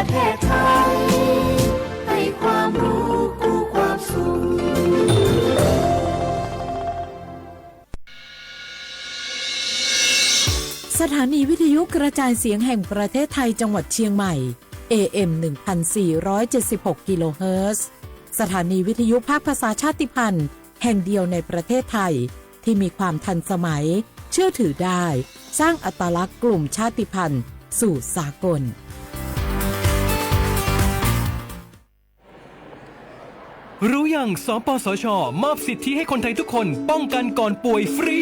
ประเทศไทย ให้ความรู้กู้ความสุข สถานีวิทยุกระจายเสียงแห่งประเทศไทยจังหวัดเชียงใหม่ เอ เอ็ม หนึ่งพันสี่ร้อยเจ็ดสิบหก กิโลเฮิรตซ์ สถานีวิทยุภาคภาษาชาติพันธุ์แห่งเดียวในประเทศไทย ที่มีความทันสมัย เชื่อถือได้ สร้างอัตลักษณ์กลุ่มชาติพันธุ์สู่สากล รู้ยัง สปสช มอบสิทธิให้คนไทยทุกคนป้องกันก่อนป่วยฟรี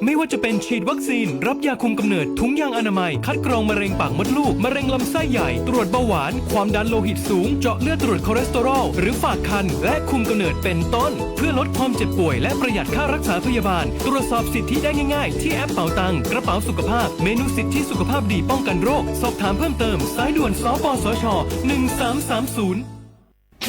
ไม่ว่าจะเป็นฉีดวัคซีน รับยาคุมกำเนิด ถุงยางอนามัย คัดกรองมะเร็งปากมดลูก มะเร็งลำไส้ใหญ่ ตรวจเบาหวาน ความดันโลหิตสูง เจาะเลือดตรวจคอเลสเตอรอล หรือฝากครรภ์ และคุมกำเนิดเป็นต้น เพื่อลดความเจ็บป่วยและประหยัดค่ารักษาพยาบาล ตรวจสอบสิทธิได้ง่ายๆ ที่แอปเป๋าตัง กระเป๋าสุขภาพ เมนูสิทธิสุขภาพดีป้องกันโรค สอบถามเพิ่มเติม สายด่วน สปสช หนึ่งสามสามศูนย์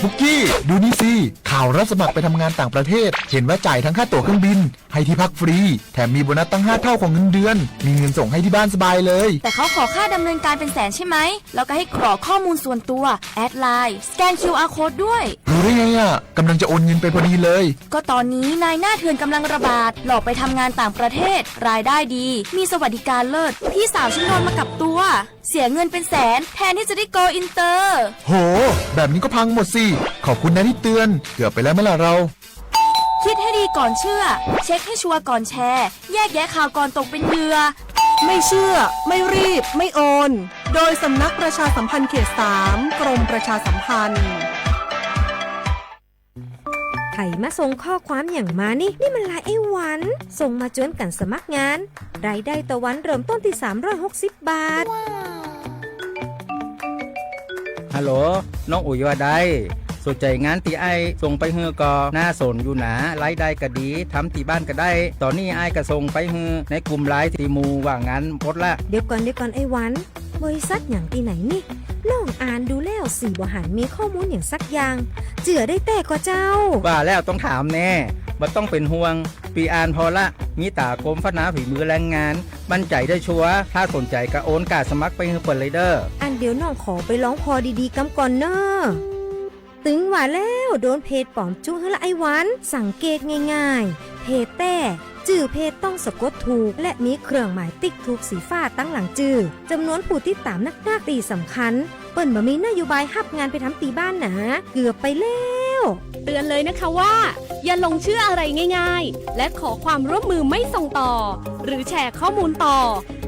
ปุกกี้ ดูนี่สิ ข่าวรับสมัครไปทำงานต่างประเทศ เห็นว่าจ่ายทั้งค่าตั๋วเครื่องบิน ให้ที่พักฟรี แถมมีโบนัสตั้งห้าเท่าของเงินเดือน มีเงินส่งให้ที่บ้านสบายเลย แต่เขาขอค่าดำเนินการเป็นแสนใช่ไหม แล้วก็ให้กรอกข้อมูลส่วนตัว แอดไลน์ สแกน คิวอาร์ โค้ดด้วย รู้ได้ไงอ่ะ กำลังจะโอนเงินไปพอดีเลย ก็ตอนนี้นายหน้าเถื่อนกำลังระบาด หลอกไปทำงานต่างประเทศ รายได้ดี มีสวัสดิการเลิศ พี่สาวฉันโดนมากับตัว เสียเงินเป็นแสน แทนที่จะได้โกอินเตอร์ โห แบบนี้ก็พังหมดสิ ขอบคุณนะที่เตือน เกือบไปแล้วไหมล่ะเรา คิดให้ดีก่อนเชื่อ เช็คให้ชัวร์ก่อนแชร์ แยกแยะข่าวก่อนตกเป็นเหยื่อ ไม่เชื่อ ไม่รีบ ไม่โอน โดยสำนักประชาสัมพันธ์เขตสาม กรมประชาสัมพันธ์ ใผมาส่งข้อความอย่างมานี่ นี่มันไลน์ไอ้หวัน ส่งมาจวนกันสมัครงาน รายได้ต่อวันเริ่มต้นที่สามร้อยหกสิบบาท ฮัลโหล น้องอุ๋ยว่าได สนใจงานที่อ้ายส่งไปหื้อก็น่าสนอยู่นะ รายได้ก็ดี ทำที่บ้านก็ได้ ตอนนี้อ้ายก็ส่งไปหื้อในกลุ่มไลน์ที่หมู่ว่างงานหมดละ เดี๋ยวก่อน เดี๋ยวก่อนไอ้หวัน บริษัทอย่างที่ไหนนี่ ลองอ่านดูแล้วสิบ่หันมีข้อมูลอย่างสักอย่าง เจื่อได้แต๊ก่อเจ้า ว่าแล้วต้องถามแน่ บ่ต้องเป็นห่วง พี่อ่านพอละ มีตากรมพัฒนาฝีมือแรงงาน มั่นใจได้ชัวร์ ถ้าสนใจก็โอนก้าสมัครไปหื้อเปิ้นเลยเด้อ อันเดี๋ยวน้องขอไปลองพอดีๆกำก่อนเน้อ ตึงว่าแล้วโดนเพจปลอมจุกหื้อละไอ้หวัน สังเกตง่ายๆ เพจแต๊ ชื่อเพจต้องสะกดถูก และมีเครื่องหมายติ๊กถูกสีฟ้าตั้งหลังชื่อ จำนวนผู้ติดตามนักๆ ที่สำคัญ เปิ้นบ่มีนโยบายฮับงานไปทำตีบ้านหนา เกือบไปแล้ว เตือนเลยนะคะว่า อย่าหลงเชื่ออะไรง่ายๆ และขอความร่วมมือไม่ส่งต่อ หรือแชร์ข้อมูลต่อ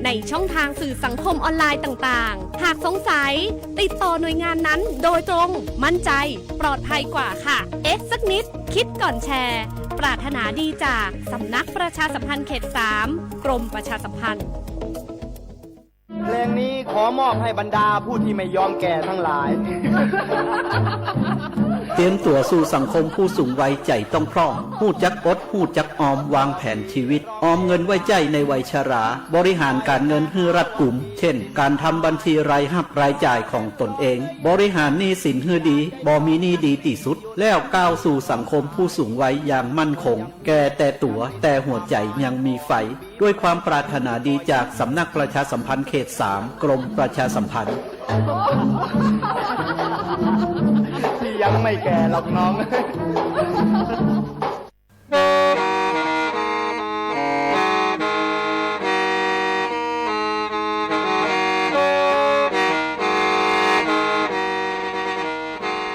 ในช่องทางสื่อสังคมออนไลน์ต่างๆ หากสงสัย ติดต่อหน่วยงานนั้นโดยตรง มั่นใจ ปลอดภัยกว่าค่ะ เอ๊ะสักนิด คิดก่อนแชร์ ปรารถนาดีจากสำนักประชาสัมพันธ์เขตสาม กรมประชาสัมพันธ์ เพลงนี้ขอมอบให้บรรดาผู้ที่ไม่ยอมแก่ทั้งหลาย เตรียมตัวสู่สังคมผู้สูงวัยใจ๋ต้องพร้อม ฮู้จักอด ฮู้จักออม วางแผนชีวิต ออมเงินไว้ใจ๊ในวัยชรา บริหารการเงินหื้อรัดกุม เช่น การทำบัญชีรายฮับรายจ่ายของตนเอง บริหารหนี้สินหื้อดี บ่มีหนี้ดีตี้สุด แล้วก้าวสู่สังคมผู้สูงวัยอย่างมั่นคง แก่แต่ตั๋ว แต่หัวใจ๋ยังมีไฟ ด้วยความปรารถนาดีจากสำนักประชาสัมพันธ์เขตสาม กรมประชาสัมพันธ์ พี่ยังไม่แก่หรอกน้อง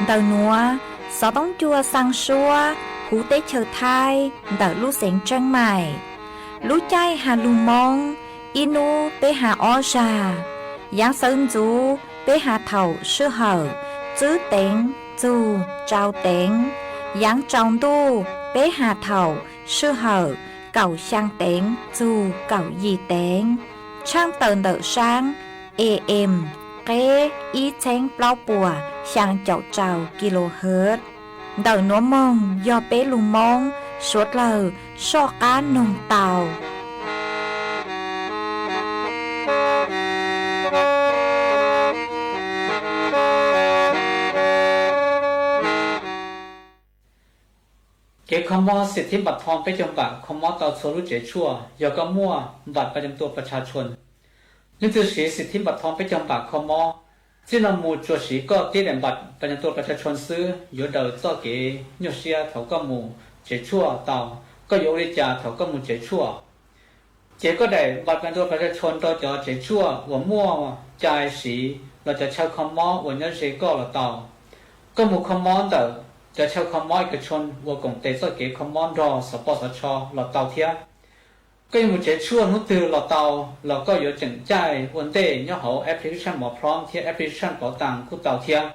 Ntawm nuav, xov tooj cua xaa suab huv teb chaws Thaib ntawm lub xeev Tsheej Maim. Lub caij has lug Moob, ib nub peb has ob zag. Yaav sawv ntxuv peb has thaum sij hawm tswb teev txug tsau teev. Yaav tsaus ntuj peb has thaum sij hawm kaum xyaa teev txug kaum yim teev. Tshaaj tawm ntawm saab A M qeb ib txheeb plaub puas xyaa caum rau kilohertz. Ntawm nuav moog yog peb lug Moob suav dlawg soj qaab noog tau. Kev kho mob สิทธิบัตรทอง peb caug npam kho mob tau txhua lub tsev tshuaj yog koj muaj บัตรประจำตัวประชาชน. Leej twg siv สิทธิบัตรทอง peb caug npam kho mob, Txij no mus tsuas siv koj tib daim npaj pas cam tua pas tsha tshoo xwb yuav daws txoj kev nyuaj siab thaum koj mus tsev tshuaj tau. Koj yuav ua li cas thaum koj mus tsev tshuaj? Ces koj daim npaj pas cam tua pas tsha tshoo rau cov tsev tshuaj uas muaj cai siv los cov chaw kho mob uas nyob ze koj los tau. Koj mus kho mob ntawm cov chaw kho mob ib kas tshoo uas koom tes txoj kev kho mob nrog xov pos xov tsho los tau thiab. Koj yuav mus tsev tshuaj hnub twg los tau, los koj yuav tseem caij ua ntej nyob hauv application Mos Phrob thiab application Pov Tas kuj tau thiab.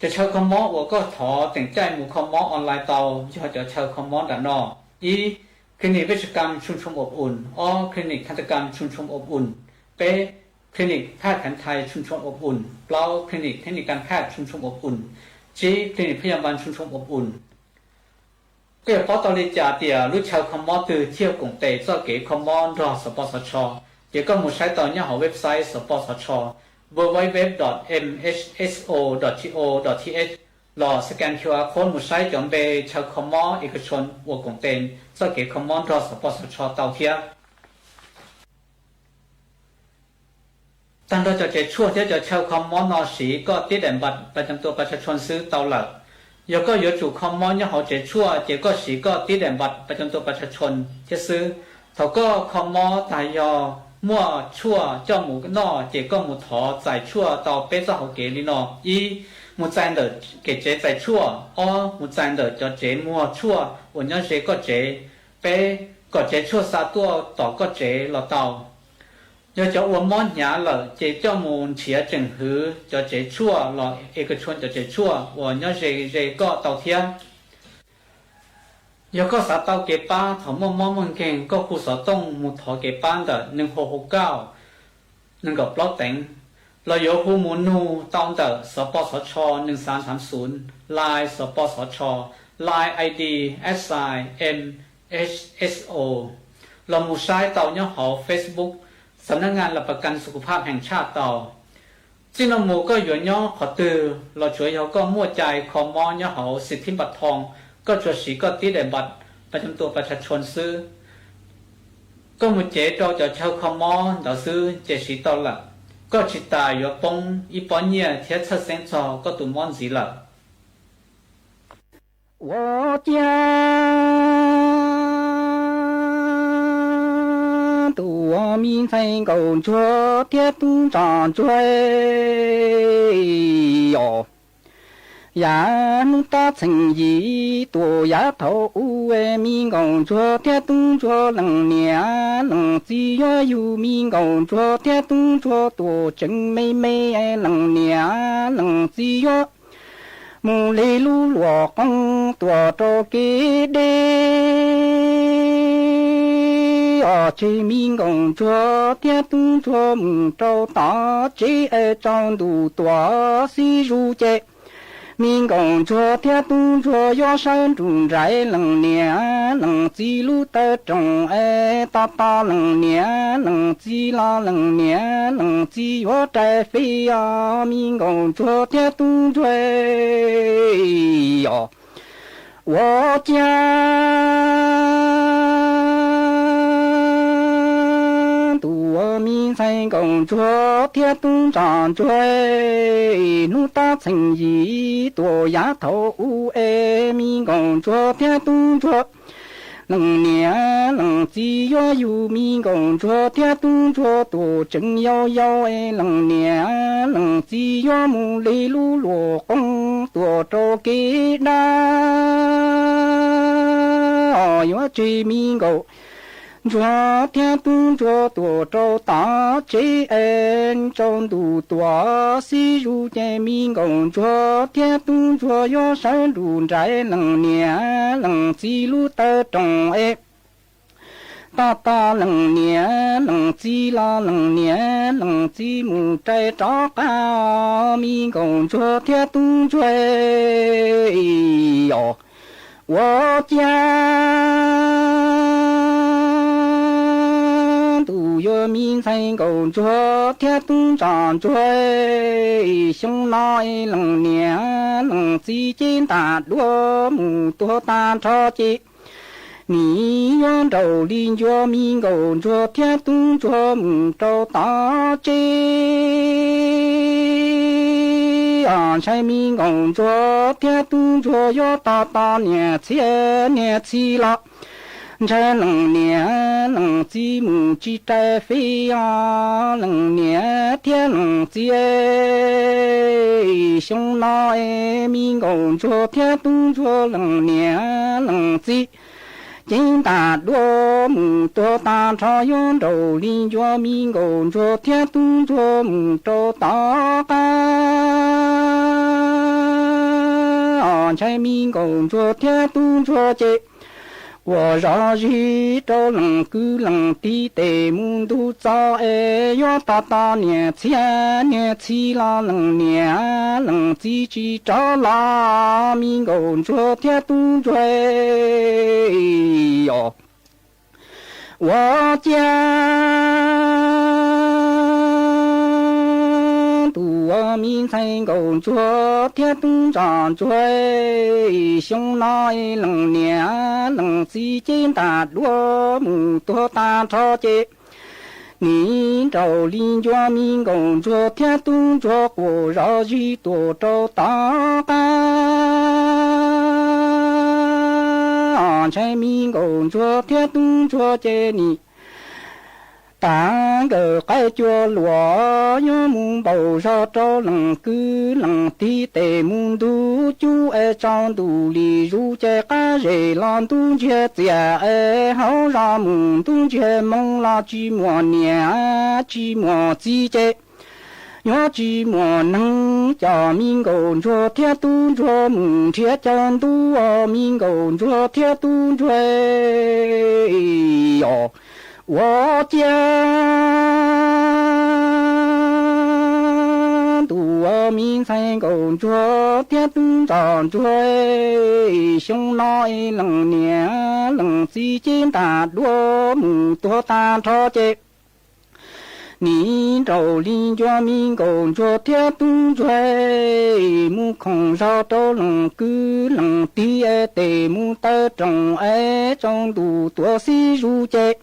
Cov chaw kho mob uas koj thov tseem caij mus kho mob online tau yog cov chaw kho mob nram no: ib, clinic Vej Tsha Kam Tshooj Tshooj Ob Uns; ob, clinic Kha Tam Kam Tshooj Tshooj Ob Uns; peb, clinic Phaj Khav Thais Tshooj Tshooj Ob Uns; plaub, clinic Thej Nis Kam Phaj Tshooj Tshooj Ob Uns; tsib, clinic Phaj Yas Npas Tshooj Tshooj Ob Uns. Koj yuav paub tau li cas tias lub chaw kho mob twg thiaj koom tes txoj kev kho mob nrog xov pos xov tsho? Ces koj mus saib tau nyob hauv website xov pos xov tsho: www dot mhso dot go dot th, los scan Q R code mus saib cov npe chaw kho mob ib kas tshoo uas koom tes txoj kev kho mob nrog xov pos xov tsho tau thiab. Tag nrho cov tsev tshuaj thiab cov chaw kho mob no siv koj tib daim npaj pas cam tua pas tsha tshoo xwb tau lawm. Yog koj yuav tsum kho mob nyob hauv tsev tshuaj ces koj siv koj tib daim npaj pas cam tua pas tsha tshoo thiab xwb. Thaum koj kho mob tag yog muaj tshuaj coj mus noj ces koj mus thov txais tshuaj tau peb txoj hauv kev li no: ib, mus txais ntawm kev tsev txais tshuaj; ob, mus txais ntawm cov tsev muag tshuaj uas nyob ze koj tsev; peb, kom tsev tshuaj xa tuaj tom koj tsev los tau. Yog cov uas mob hnyav lawm ces coj mus nrhiav tseem hwv cov tsev tshuaj los ib kas tshoo cov tsev tshuaj uas nyob ze ze koj tau thiab. Yog koj xav tau kev pab thaum muaj mob muaj nkeeg, koj hu xov tooj mus thov kev pab ntawm neeg hau hau kauj nees nkaum plaub teev, los yuav hu mus nug tau ntawm xov pos xov tsho nees xav thaav xun, Line xov pos xov tsho, Line I D at sign M H S O, los mus saib tau nyob hauv Facebook Xam Naj Ngas Las Pas Kas Xu Kus Phaj Heev Tshaj tau. Txij no mus koj yuav nyob qhov twg los tsuav yog koj muaj cai kho mob nyob hauv xis thib npa thoo, koj tsuas siv koj tib daim npaj pas cam tua pas tsha tshoo xwb. Koj mus cev rau cov chaw kho mob ntawd xwb ces siv tau lawm. Koj tsis tas yuav poob ib pob nyiaj thiab txhawj xeeb txog koj tus mob ntxiv lawm. Ua ciav tus me ntxhais nkauj ntsuag thiab tub ntsuag ntsuag os, yav hnub tab txheem yim tuaj yav thaum ub, me nkauj ntsuag thiab tub ntsuag leej niam leej txiv yuav yug me nkauj ntsuag thiab tub ntsuag tuaj tseem me me, leej niam leej txiv yuav mus li lub luam qoob tuaj rau kev deb os. Tseg me nkauj ntsuag thiab tub ntsuag mus rau tom tsev, tsaus ntuj tuaj xib zus ces me nkauj ntsuag thiab tub ntsuag yuav sawv nrug nraim, leej niam leej txiv lub taw roog es tos tos, leej niam leej txiv los leej niam leej txiv yuav rais fij os. Me nkauj ntsuag thiab tub ntsuag os, ua ciav tus me ntxhais nkauj ntsuag thiab tub ntsuag ntsuag, hnub tab txheem yim tuaj yav thaum ub, me nkauj ntsuag thiab tub ntsuag leej niam leej txiv yuav yug me nkauj ntsuag thiab tub ntsuag tuaj tseem yau yau, leej niam leej txiv yuav mus li lub luam qoob tuaj rau kev dab os. Yuav tseg me nkauj ntsuag thiab tub ntsuag tuaj rau tom tsev es tsaus ntuj tuaj xib zus ces me nkauj ntsuag thiab tub ntsuag yuav sawv nrug nraim, leej niam leej txiv lub taw roog es tos tos, leej niam leej txiv los leej niam leej txiv mus rais rov qab os. Me nkauj ntsuag thiab tub ntsuag os, ua ciav tus yuav me ntxhais nkauj ntsuag thiab tub ntsuag ntsuag, xyoo no leej niam leej txiv cev ntaj duab mus tuag tag nrho ces nim yuav nraum li ncua me nkauj ntsuag thiab tub ntsuag mus rau tom tsev tom ntshai me nkauj ntsuag thiab tub ntsuag yuav tos tos niam txiv niam txiv los ntshai leej niam leej txiv mus tsis rais fij os leej niam thiab leej txiv. Xyoo no es me nkauj ntsuag thiab tub ntsuag leej niam leej txiv ceeb ntam dua mus tuag tag nrho yuav nraum li ncua me nkauj ntsuag thiab tub ntsuag mus rau tom qab. Ntshai me nkauj ntsuag thiab tub ntsuag ces ua zog zig rau leej kwv leej tij tes mus ntug txo es yuav tos tos niam txiv niam txiv los leej niam leej txiv tsis rov los me nkauj ntsuag thiab tub ntsuag os. Ua ciav tus ua me ntxhais nkauj ntsuag thiab tub ntsuag ntsuag, xyoo no leej niam leej txiv ceeb ntam dua mus tuag tag nrho ces nim nraum li ncua me nkauj ntsuag thiab tub ntsuag quas zov zig tuaj rau tom qab. Ntshai me nkauj ntsuag thiab tub ntsuag ces nim tas nkawm qaib cua luam yuav mus npaum zog rau leej kwv leej tij tes mus ntug cub es tsaus ntuj li zuj ces qab zem los ntub ntsiag txias es hauv zos mus ntub ntsiag moo los tsis muaj niam tsis muaj txiv ces yuav tsis muaj neeg coj me nkauj ntsuag thiab tub ntsuag mus nrhiav chaw ntub os me nkauj ntsuag thiab tub ntsuag os. Ua ciav tus ua me ntxhais nkauj ntsuag thiab tub ntsuag ntsuag, xyoo no leej niam leej txiv ceeb ntam dua mus tuag tag nrho ces nim nraum li ncua me nkauj ntsuag thiab tub ntsuag mus khoom zog rau leej kwv leej tij tes mus taw rooj es tsaus ntuj tuaj xib zuj ces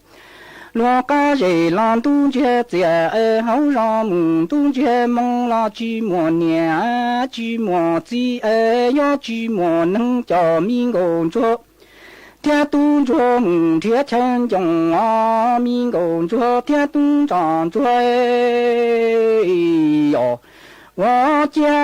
luag qab zem los ntub ntsiag txias es hauv zos mus ntub ntsiag moo los tsis muaj niam tsis muaj txiv es yuav tsis muaj neeg coj me nkauj ntsuag thiab tub ntsuag mus nrhiav chaw ncoos os me nkauj ntsuag thiab tub ntsuag ntsuag os. Ua ciav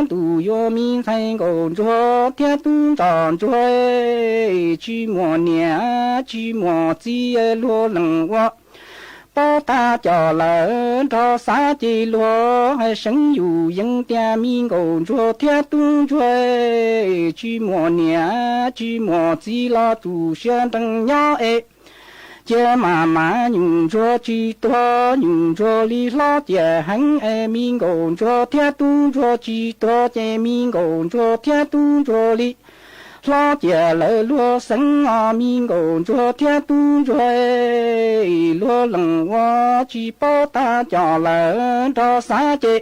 tus ua me ntxhais nkauj ntsuag thiab tub ntsuag ntsuag, tsis muaj niam tsis muaj txiv luag leej ua paub tag coj lawm nrog xav ces luag hais seev yus yees tias me nkauj ntsuag thiab tub ntsuag tsis muaj niam tsis muaj txiv los tu siab nrees nyob es cia mas mas nyuj ntsuag tsis tuag nyuj ntsuag li hlob ciaj heev es me nkauj ntsuag thiab tub ntsuag tsis tuag ces me nkauj ntsuag thiab tub ntsuag li hlob ciaj lawm luag xeev os me nkauj ntsuag thiab tub ntsuag, luag leej ua tsis paub tag coj lawm nrog xav ces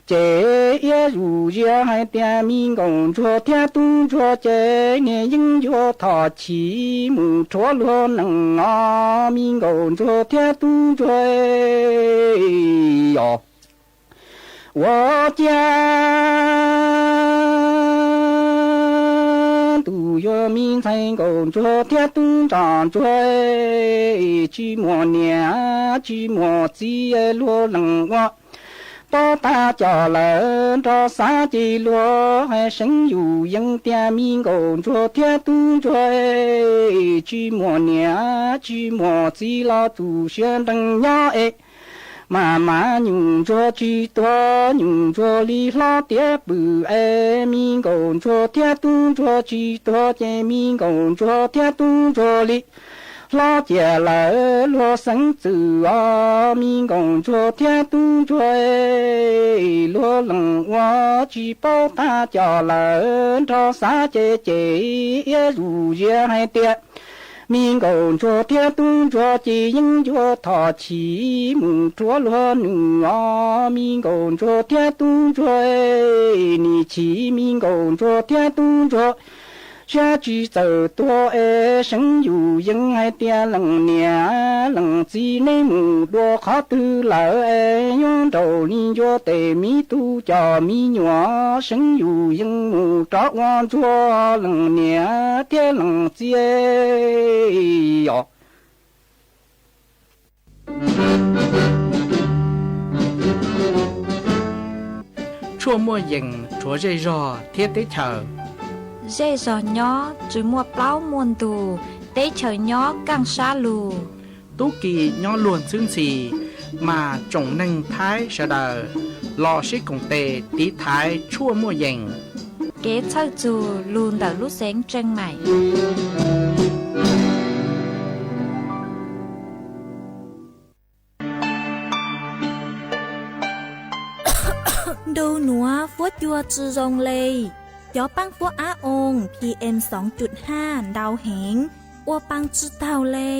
ces iab zus zias hais tias me nkauj ntsuag thiab tub ntsuag ces niag yeeb yuav thom chim mus rhuav luag nees os me nkauj ntsuag thiab tub ntsuag os. Ua ciav tus ua me ntxhais nkauj ntsuag thiab tub ntsuag ntsuag, tsis muaj niam tsis muaj txiv luag leej ua paub tag coj lawm nrog xav ces luag hais seev yus yees tias me nkauj ntsuag thiab tub ntsuag tsis muaj niam tsis muaj txiv los tu siab nrees nyob es mas mas nyuj ntsuag tsis tuag nyuj ntsuag li hlob tiav pw es me nkauj ntsuag thiab tub ntsuag tsis tuag ces me nkauj ntsuag thiab tub ntsuag li hlob ciaj lawm luag xeev txwm os me nkauj ntsuag thiab tub ntsuag, luag leej ua tsis paub tag coj lawm nrog xav ces ces iab zus zias hais tias me nkauj ntsuag thiab tub ntsuag ces yeeb yuav thom chim mus rhuav luag nus os me nkauj ntsuag thiab tub ntsuag, nim chim me nkauj ntsuag thiab tub ntsuag Siab tsis txawm tuag es Seev Yus Yees hais tias leej niam leej txiv nej mus dua qhov twg lawm es yuav nraum li ncua tes me tub coj me nyuam, Seev Yus Yees mus rov ua ntsuag leej niam thiab leej txiv os. Tshuaj muaj yees rhuav zej zog thiab teb chaws. Zej zog nyob tsis muaj plaub muaj ntug, teb chaws nyob kaaj sab lug. Tub ki nyob luag ntxhwb ntxhi, mas tsoom neeg Thaib sawv daws los sib koom tes tiv thaiv tshuaj muaj yees. Kev txhawj txug lug ntawm lub xeev Tseej Maim. Ntu nuav fuab cua tsi zoo le, cov paab fuab ab oo PM soo cum haj ntau heev, ua paa tsi taug le.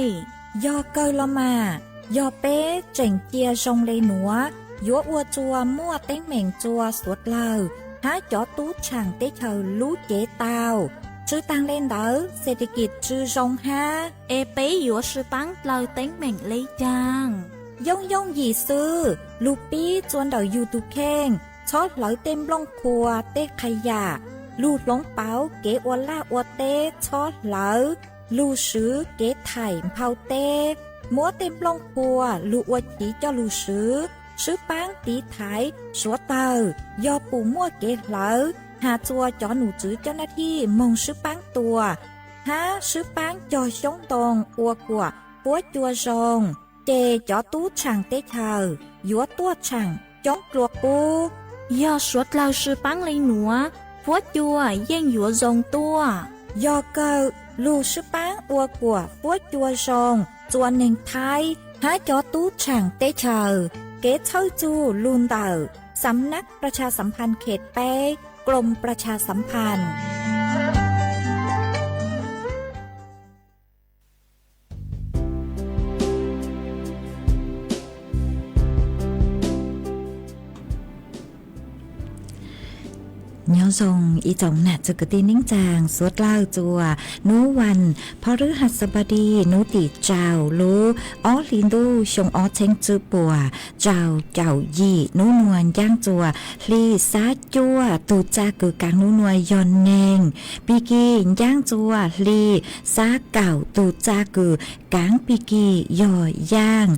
Yog kawg los mas, yog peb tseem cia zoo le nuav, yuav ua tsua muaj teeb meem tsua suav dlawg hab cov tub tshaam teb chaws lub cev tau. Tsw taag le ntawd, xes tes kis tsw zoo hab, es peb yuav sw paab dlawg teeb meem le caag? Yooj yooj yim xwb, lug pib tsua ntawm yug tug kheej, txhob hlawv tej nplooj qhua tej qha yam, lug hloov pauv kev ua laj ua teb txhob hlawv, lug swv kev thaim nphau teb, muab tej nplooj qhua lug ua chiv coj lug swv, swb paab tiv thaiv suav dlawg. Yog pum muaj kev hlawv, has tsua cov num tswv coj nab thij moog swb paab tua, hab swb paab cog xyoob ntoo ua kuam fuab cua zoo, ces cov tub tshaam teb chaws yuav tuaj tshaam coob dlua qub. Yog suav dlawg sw paab le nuav, fuab cua yeej yuav zoo tuaj. Yog kawg, lug swb paab ua kuam fuab cua zoo tsua neeg Thaib hab cov tub tshaam teb chaws. Kev txhawj txug lug ntawm สำนักประชาสัมพันธ์เขตแปด กรมประชาสัมพันธ์. Nyob zoo ib tsoom nam txwv kwv tij neej tsaa suav dlawg tsua, nub vas pho rwb has xab npab di nub tim rau lub ob hli ntuj xyoo ob txheeb tswb puas rau caum yim, nub nuav ncaab tsua hli xab cuaj, tug txaj kws kaav nub nuav yog neeg, pig kig ncaab tsua hli xab kaum, tug txaj kws kaav pig kig yog yaaj.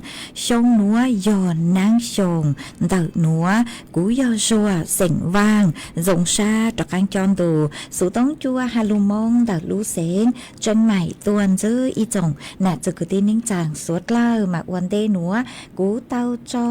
Xyoo nuav yog naab xyoo ntawm nuav. Kuv yog Zuag xeem Vaaj, zoo sab rov qaab cob ntu xuv toob cua ha lug moo ntawm lub xeev Tseev Maim tuaj ntsib ib tsoom nam txwv kwv tij neej tsaa suav dlawg mas ua ntej nuav kuv tau tso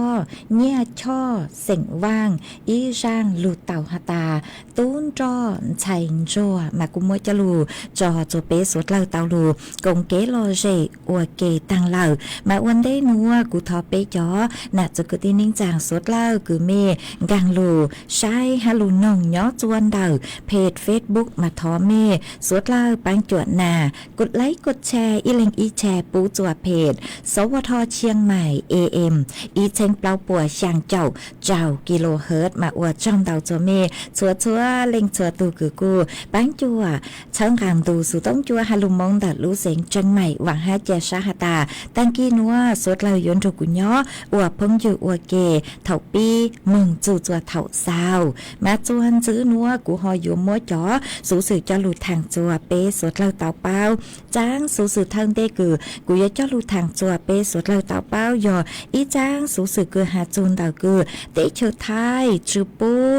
Nyiaj Choj xeem Vaaj ib zaaj lug tau has tas Tub Nroj Ntxhais Ntsuag mas kuv muab coj lug tso tsua peb suav dlawg tau lug koom kev lom zem ua ke taag lawm. Mas ua ntej nuav kuv thov peb cov nam txwv kwv tij neej tsaa suav dlawg kws mej nkaag lug saib hab lug noog nyob tsua ntawm peg Facebook mas thov mej suav dlawg paab cuam nas kos laib kos tshare ib leeg ib tshare pub tsua peg Sov Vo Tho Chiang Mai A M ib txheeb plaub puas xyaa caum rau kilohertz mas ua tsaug ntau tsua mej txhua txhua leej txhua tug kws kuj paab cuam txhawb nqaa ntu xuv toob cua ha lug moo ntawm lub xeev Tseev Maim. Vaam hab ca sab has tas taag kis nuav suav dlawg yuav nrug kuv nyob ua phooj ywg ua ke thaum pib moog txug tsua thaum xaus. Mas tsua ntswb nuav kuv ho yuav muab cov xuv xwm coj lug thaam tsua peb suav dlawg tau paub. Tsaab xuv xwm thawj ntej kws kuv yuav coj lug thaam tsua peb suav dlawg tau paub yog ib tsaab xuv xwm kws has txug ntawm kws teb chaws Thaib tsw pub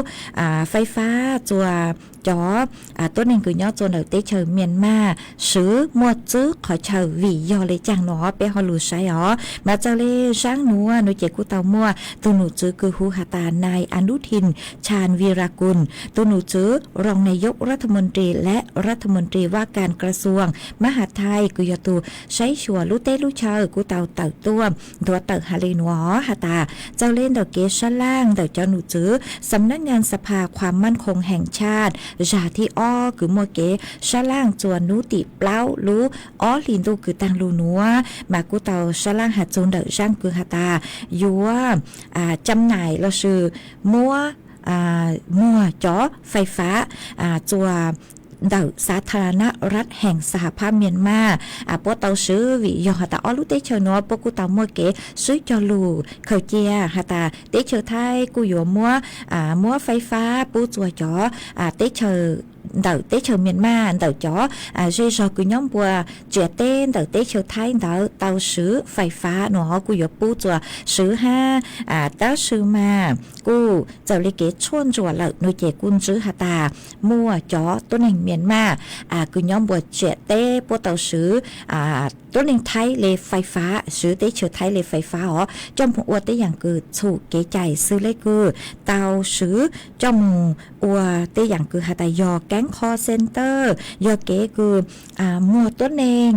fais fab tsua cov tuab neeg kws nyob tsua ntawm teb chaws Mianmar swv muaj txwb qhov chaw vim yog le caag nuav peb ho lug saib os. Mas txawm le zaab nuav nuav ces kuj tau muaj tug num tswv kws hu has tas Nai Anuthin Chan Virakul, tug num tswv รองนายกรัฐมนตรี และ รัฐมนตรีว่าการกระทรวงมหาดไทย kws yog tug saib xyuas lub teb lub chaw kuj tau tawm tuaj nthuav tawm has le nuav os has tas txawm le ntawm kev sab laaj ntawm cov num tswv สำนักงานสภาความมั่นคงแห่งชาติ zag thib ob kws muaj kev sab laaj tsua nub tim plaub lub ob hlis ntuj kws taag lug nuav mas kuj tau sab laaj has txug ntawm zaaj kws has tas yuav cam naim lossis muab muag cov fais fab tsua ntawm xav tha ra nab rab hees xa ha phab Mias Mas puab tau swv vim yog has tas ob lub teb chaws nuav puab kuj tau muaj kev swb cog lug khaws cia has tas teb chaws Thaib kuj yuav muab, muab fais fab pub txuas cov teb chaws ntawm teb chaws Mias Mas ntawm cov zej zog kws nyob npua tsiam teb ntawm teb chaws Thaib ntawd tau swv fais fab nuav kuj yuav pub txuas swv hab. Tab sis mas kuj txawm le kev tshuaj ntsuam lawm nuav ces kuj ntsib has tas muaj cov tuab neeg Mias Mas kws nyob npua tsiam teb puab tau swv tuab neeg Thaib le fais fab, swv teb chaws Thaib le fais fab os coj moog ua tej yaam kws txhum kev cai xws le kws tau swv coj moog ua tej yaam kws has tas yog keeb call center, yog kev kws muag tuab neeg,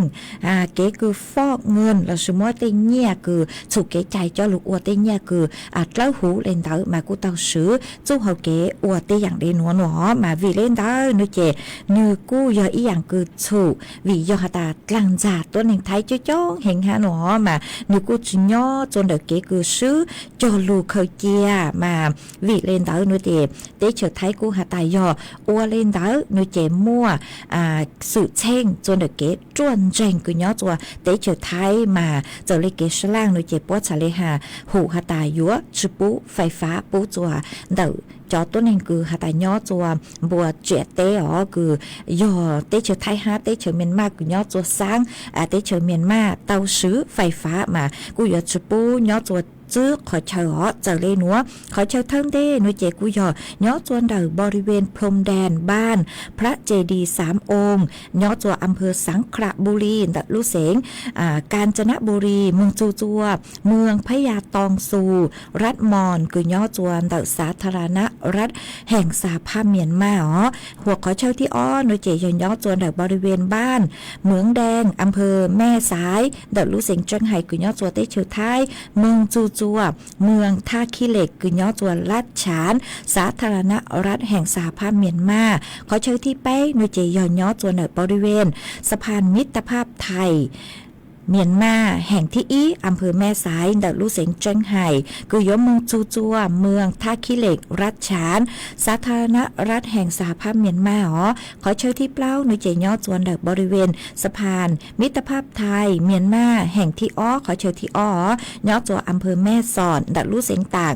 kev kws foj nws lossis muab tej nyiaj kws txhum kev cai coj lug ua tej nyiaj kws dlawb huv le ntawd mas kuj tau swv txuj hau kev ua tej yaam le nuav nuav. Mas vim le ntawd nuav ces nws kuj yog ib yaam kws txhum vim yog has tas dlaag ntxag tuab neeg Thaib coob coob heev hab nuav mas nws kuj tsi nyob txua ntawm kev kws swb cog lug khaws cia mas vim le ntawd nuav ces teb chaws Thaib kuj has tas yog ua le ntawd nuav ces muaj xwm txheej txua ntawm kev ruaj nreeg kws nyob txua teb chaws Thaib mas txawm le kev sab laaj nuav ces puab txhad le has hum has tas yuav tsi pub fais fab pub txuas ntawm cov tuab neeg kws has tas nyob txua npua tsiam teb os kws yog teb chaws Thaib hab teb chaws Mias Mas kws nyob txua xaab teb chaws Mias Mas tau swv fais fab mas kuj yuav tsi pub nyob txua txwb qhov chaw os. Txawm le nuav qhov chaw thawj ntej nuav ces kuj yog nyob txua ntawmบริเวณพรมแดนบ้านพระเจดีย์สามองค์ nyob txuaอำเภอสังขละบุรี ntawm lub xeev Kanchanaburi moog txug txua เมืองพญาตองซู รัฐมอญ kws nyob txua ntawmสาธารณรัฐแห่งสหภาพเมียนมา os. Hua qhov chaw thib ob nuav ces yog nyob txua ntawm บริเวณบ้านเหมืองแดง อำเภอแม่สาย ntawm lub xeev Tseeb Hais kws nyob txua teb chaws Thaib moog txug txua เมืองท่าขี้เหล็ก kws nyob txua รัฐฉาน สาธารณรัฐแห่งสหภาพเมียนมา. Qhov chaw thib peb nuav ces yog nyob txua ntawm บริเวณสะพานมิตรภาพไทย Myanmar แห่งที่หนึ่ง อำเภอแม่สาย ntawm lub xeev Tseeb Hais kws yuav moog txug txua เมืองท่าขี้เหล็ก รัฐฉาน สาธารณรัฐแห่งสหภาพเมียนมา os. Qhov chaw thib plaub nuav ces nyob txua ntawm บริเวณสะพานมิตรภาพไทย เมียนมา แห่งที่สอง qhov chaw thib ob os, nyob txua อำเภอแม่สอด ntawm lub xeev Taas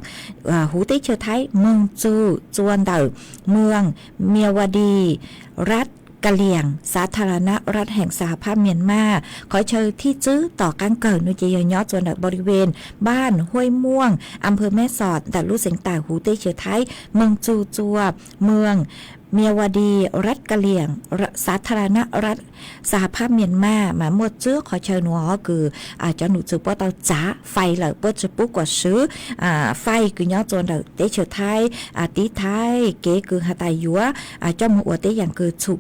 huv teb chaws Thaib moog txug txua ntawm เมืองเมียวดี รัฐกะเหรี่ยง สาธารณรัฐแห่งสหภาพเมียนมา. Qhov chaw thib tswb tom qaab kawg nuav ces yog nyob txua ntawm บริเวณบ้านห้วยม่วง อำเภอแม่สอด ntawm lub xeev Taas huv teb chaws Thaib moog txug txua เมืองเมียวดี รัฐกะเหรี่ยง สาธารณรัฐแห่งสหภาพเมียนมา mas muaj tswb qhov chaw nuav kws cov nom tswv puab tau txav fais lawm, puab tsi pub kom swv fais kws nyob txua ntawm teb chaws Thaib, tiv thaiv kev kws has tas yuav coj moog ua tej yaam kws txhum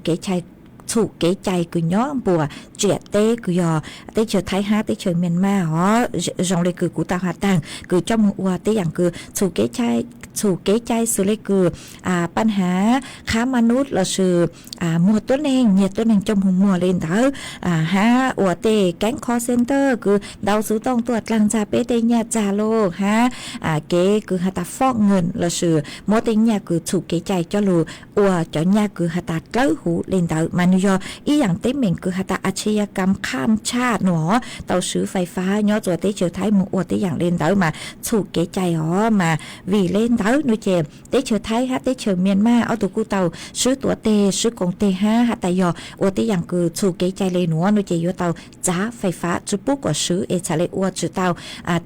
kev cai kws nyob npuas tsiam teb kws yog teb chaws Thaib hab teb chaws Myanmar os. Zoo le kws kuv tau has taag kws coj moog ua tej yaam kws txhum kev cai xws le kws paj hav khab mab nub lossis muag tuab neeg, nyiag tuab neeg coj moog muag le ntawd, hab ua tej keeb call center kws ntau xuv tooj tuaj dlaag ntxag peb tej nyaj txag lug hab kev kws has tas foj nws lossis muab tej nyaj kws txhum kev cai coj lug ua cov nyaj kws has tas dlawb huv le ntawd, mas nwg yog ib yaam teeb meem kws has tas อาชญากรรมข้ามชาติ nuav tau swv fais fab nyob txua teb chaws Thaib moog ua tej yaam le ntawd mas txhum kev cai os. Mas vim le ntawd nuav ces teb chaws Thaib hab teb chaws Myanmar ob tug kuj tau swb tuav teg swb koom teg hab has tas yog ua tej yaam kws txhum kev cai le nuav nuav ces yuav tau txav fais fab tsi pub kom swv es txhad le ua tsi tau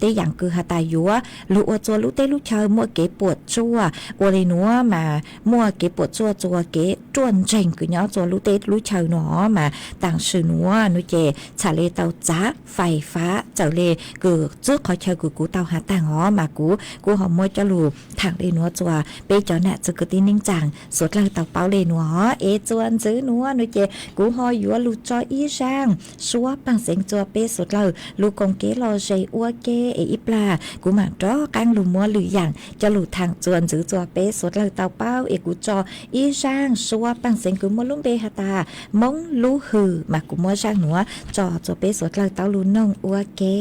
tej yaam kws has tas yuav lug ua txua lub teb lub chaw muaj kev puam tsuaj. Ua le nuav mas muaj kev puam tsuaj txua kev ruaj nreeg kws nyob txua lub teb lub chaw nuav, mas tam sim nuav nuav ces txhad le tau txav fais fab txawm le kws tswb qhov chaw kws kuv tau has taag os, mas kuv kuj ho muab coj lug thaam le nuav txua peb cov nam txiv kwv tij neej tsaa suav dlawg tau paub le nuav. Es txuas ntxiv nuav nuav ces kuv ho yuav lug tso ib zaaj suab paaj xeev txua peb suav dlawg lug koom kev lom zem ua ke, es ib plag kuv maam rov qaab lug muab lwm yaam coj lug thaam txuas ntxiv txua peb suav dlawg tau paub. Es kuv tso ib zaaj suab paaj xeev kws muaj lub npe has tas Moob Lub Hwm, mas kuv muab zaaj nuav tso txua peb suav dlawg tau lug noog ua ke.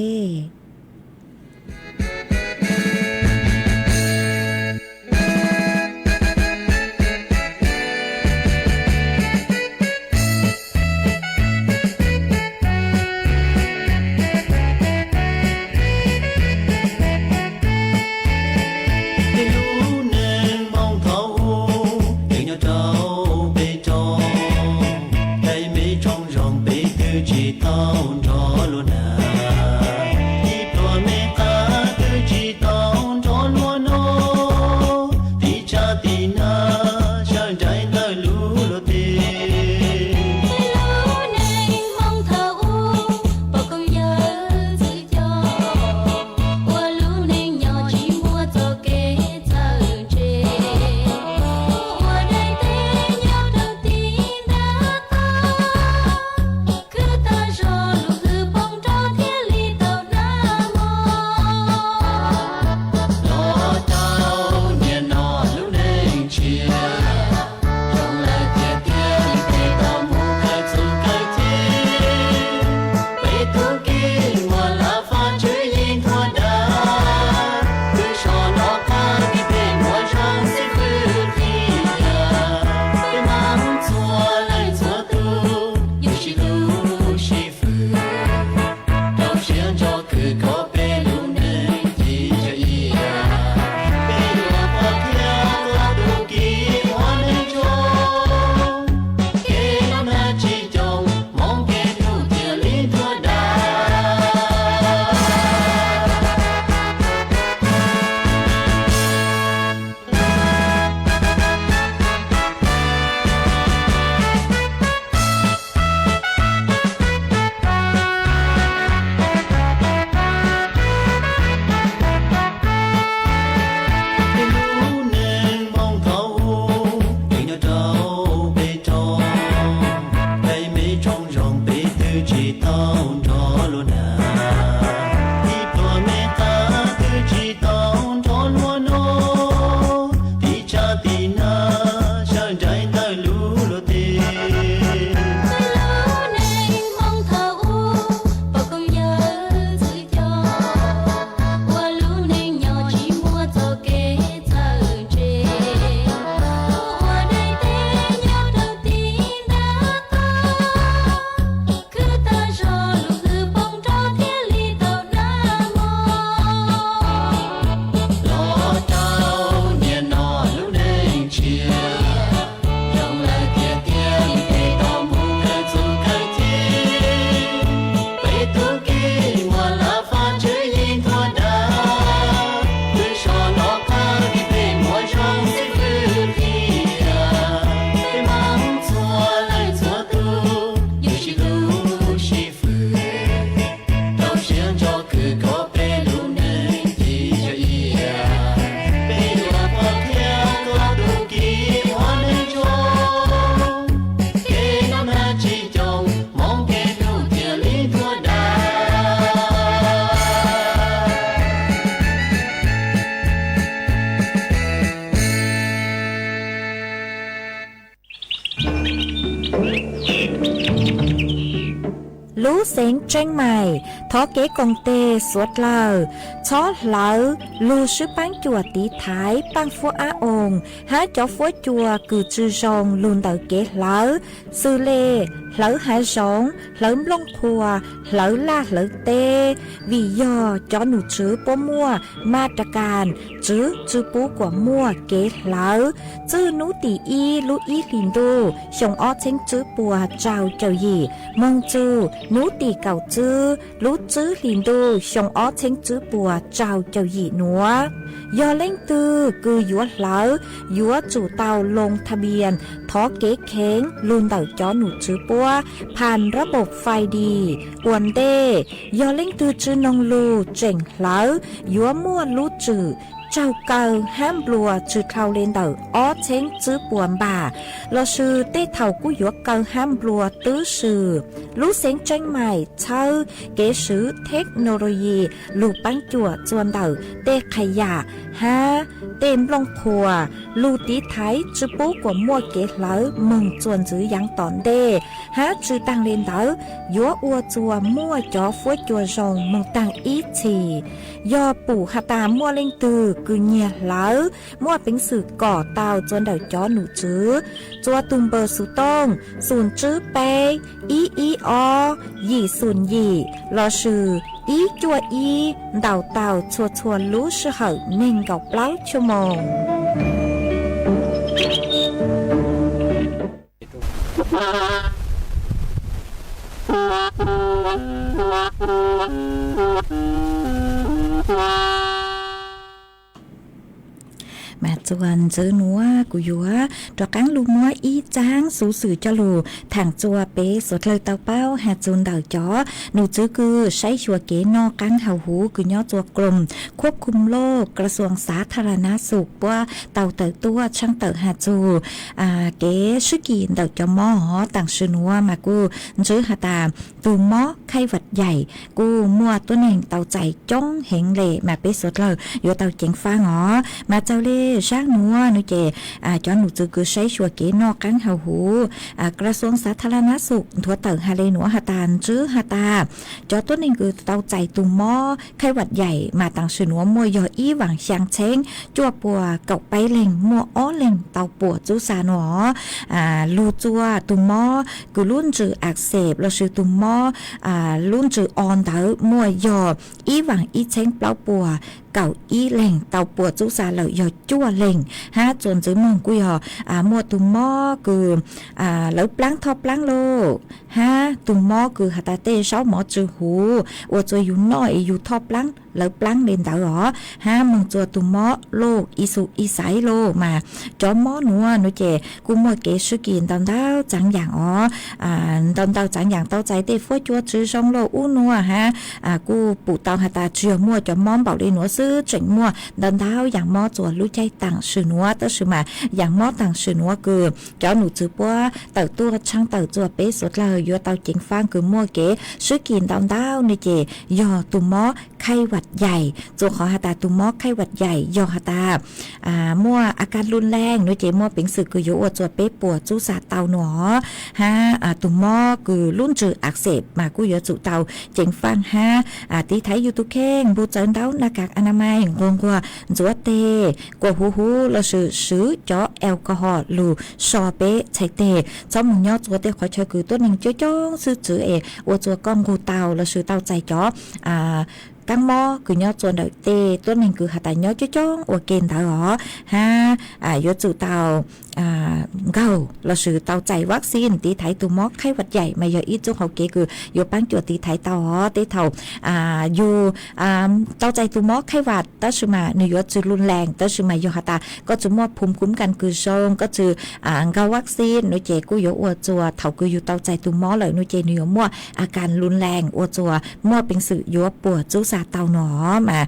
Lub xeev Tseeb Maim, thov kev koom tes suav dlawg txhob hlawv lug swb paab cuam tiv thaiv paaj fuab ab oo hab cov fuab cua kws tsi zoo lug ntawm kev hlawv, xws le hlawv hav zoov, hlawv nplooj qhuav, hlawv laj hlawv teb, vim yog cov num tswv puab muaj ma ra kas tswv tsi pub kuas muaj kev hlawv. Txwj nub tim ib lub ib hlis ntuj xyoo ob txheeb tswb puas rau caum yim moog txug nub tim kaum tswb lub tswb hlis ntuj xyoo ob txheeb tswb puas rau caum yim nuav. Yog leej twg kws yuav hlawv, yuav tsum tau loo tha npias thov kev kheev lug ntawm cov num tswv puab phas rab npaum fais dis ua ntej. Yog leej twg tsi noog lug tseem hlawv, yuav muaj lub tswm raug kaw hab nplua tsi dhau le ntawm ob txheeb tswb puas npam, lossis tej thaum kuj yuav kaw hab nplua twb swm. Lub xeev Tseeb Maim txhawb kev swv theknoloyi lug paab cuam txuas ntawm tej qhas yam hab tej nplooj qhuav lug tiv thaiv tsi pub kuas muaj kev hlawv moog txuas ntxiv yaav tom ntej, hab tsi taag le ntawd yuav ua txuas muaj cov fuab cua zoo moog taag ib txhis. Yog pum has tas muaj leej twg kws nyiag hlawv, muaj peev xwm kom tau txuas ntawm cov num tswv txuas tug npawb xov tooj xoom tswb peb ib ib ob yim xoom yim lossis ib cuaj ib ntaus tau txhua txhua lub sij hawm neeg nkaum plaub chua moos. Mas txuas ntxiv nuav kuv yuav rov qaab lug muab ib tsaab xuv xwm coj lug thaam txuas peb suav dlawg tau paub has txug ntawm cov num tswv kws saib xyuas kev noj qaab haus huv kws nyob txuas krom khuab khum loj kras xuas xav tha ra nab xum puab tau tawm tuaj tshaab tawm has txug kev sib kis ntawm cov mob hov. Taam sim nuav mas kuj ntsib has tas tug mob khaij vam yaim kuj muaj tuab neeg tau txais coob heev le mas peb suav dlawg yuav tau ceev faab os. Mas txawm le zaab nuav nuav ces cov num tswv kws saib xyuas kev noj qaab haus huv kras xuas xav tha ra nab xum nthuav tawm has le nuav has tas ntsib has tas cov tuab neeg kws tau txais tug mob khaij vam yaim mas taam sim nuav muaj yog ib vaam xyaa txheeb cuaj puas kaum peb leeg, muaj ob leeg tau puas txub xa nuav. Lug txuas tug mob kws lub ntsws ak xeem lossis tug mob lub ntsws o ntawd muaj yog ib vaam ib txheeb plaub puas kaum ib leeg tau puas txub xa lawm yog cuaj leeg. Hab txuas ntxiv moog kuj yog muaj tug mob kws lawv plaab thoj plaab lauj, hab tug mob kws has tas tej zaub mov tsw huv ua txuas yug noj es yug thoj plaab lawv plaab le ntawd os, hab moog txuas tug mob loj ib xu ib xaiv lauj mas cov mob nuav nuav ces kuj muaj kev sib kis ntau ntau txaav yaam os. Ntau ntau txaav yaam tau txais tej fuab cua tsw zoo lauj ub nuav hab kuj pum tau has tas tsi yog muaj cov mob npaum le nuav xwb, tseem muaj ntau ntau yaam mob txuas lub caij taam sim nuav. Tab sis mas yaam mob taam sim nuav kws cov num tswv puab tawm tuaj tshaab tawm txuas peb suav dlawg yuav tau ceev faab kws muaj kev sib kis ntau ntau nuav ces yog tug mob khaij vam yaim. Txuas qhov has tas tug mob khaij vam yaim yog has tas muaj a kaj lub leej nuav ces muaj peev xwm kws yuav ua txuas peb puas txub xa tau nuav. Hab tug mob kws lub ntsws ak xeem mas kuj yuav tsum tau ceev faab hab tiv thaiv yug tug kheej, npug txawv ntau, na kas a na mais, nquag nquag, ntxuav teg, kuam huv huv lossis swv cov alcohol lug so peb txhais teg. Txhob moog nyob txuas tej qhov chaw kws tuab neeg coob coob xwb tswv es ua txuas koj nqug tau lossis tau txais cov kaab mob kws nyob txuas ntawm tej tuab neeg kws has tas nyob coob coob ua ke ntawd os. Hab yuav tsum tau nkaug lossis tau txais vaccine tiv thaiv tug mob khaij vam yaim mas yog ib txuj hauv kev kws yuav paab cuam tiv thaiv tau os. Tej thaum yug tau txais tug mob khaij vam tab sis mas nwg yuav tsw lub leej, tab sis mas yog has tas koj tsw muaj phum kub kas kws zoo, koj tsw nkaug vaccine nuav ces kuj yuav ua txuas thaum kws yug tau txais tug mob lawm nuav ces nwg yuav muaj a kas lub leej ua txuas muaj peev xwm yuav puas txub xa tau nuav. Mas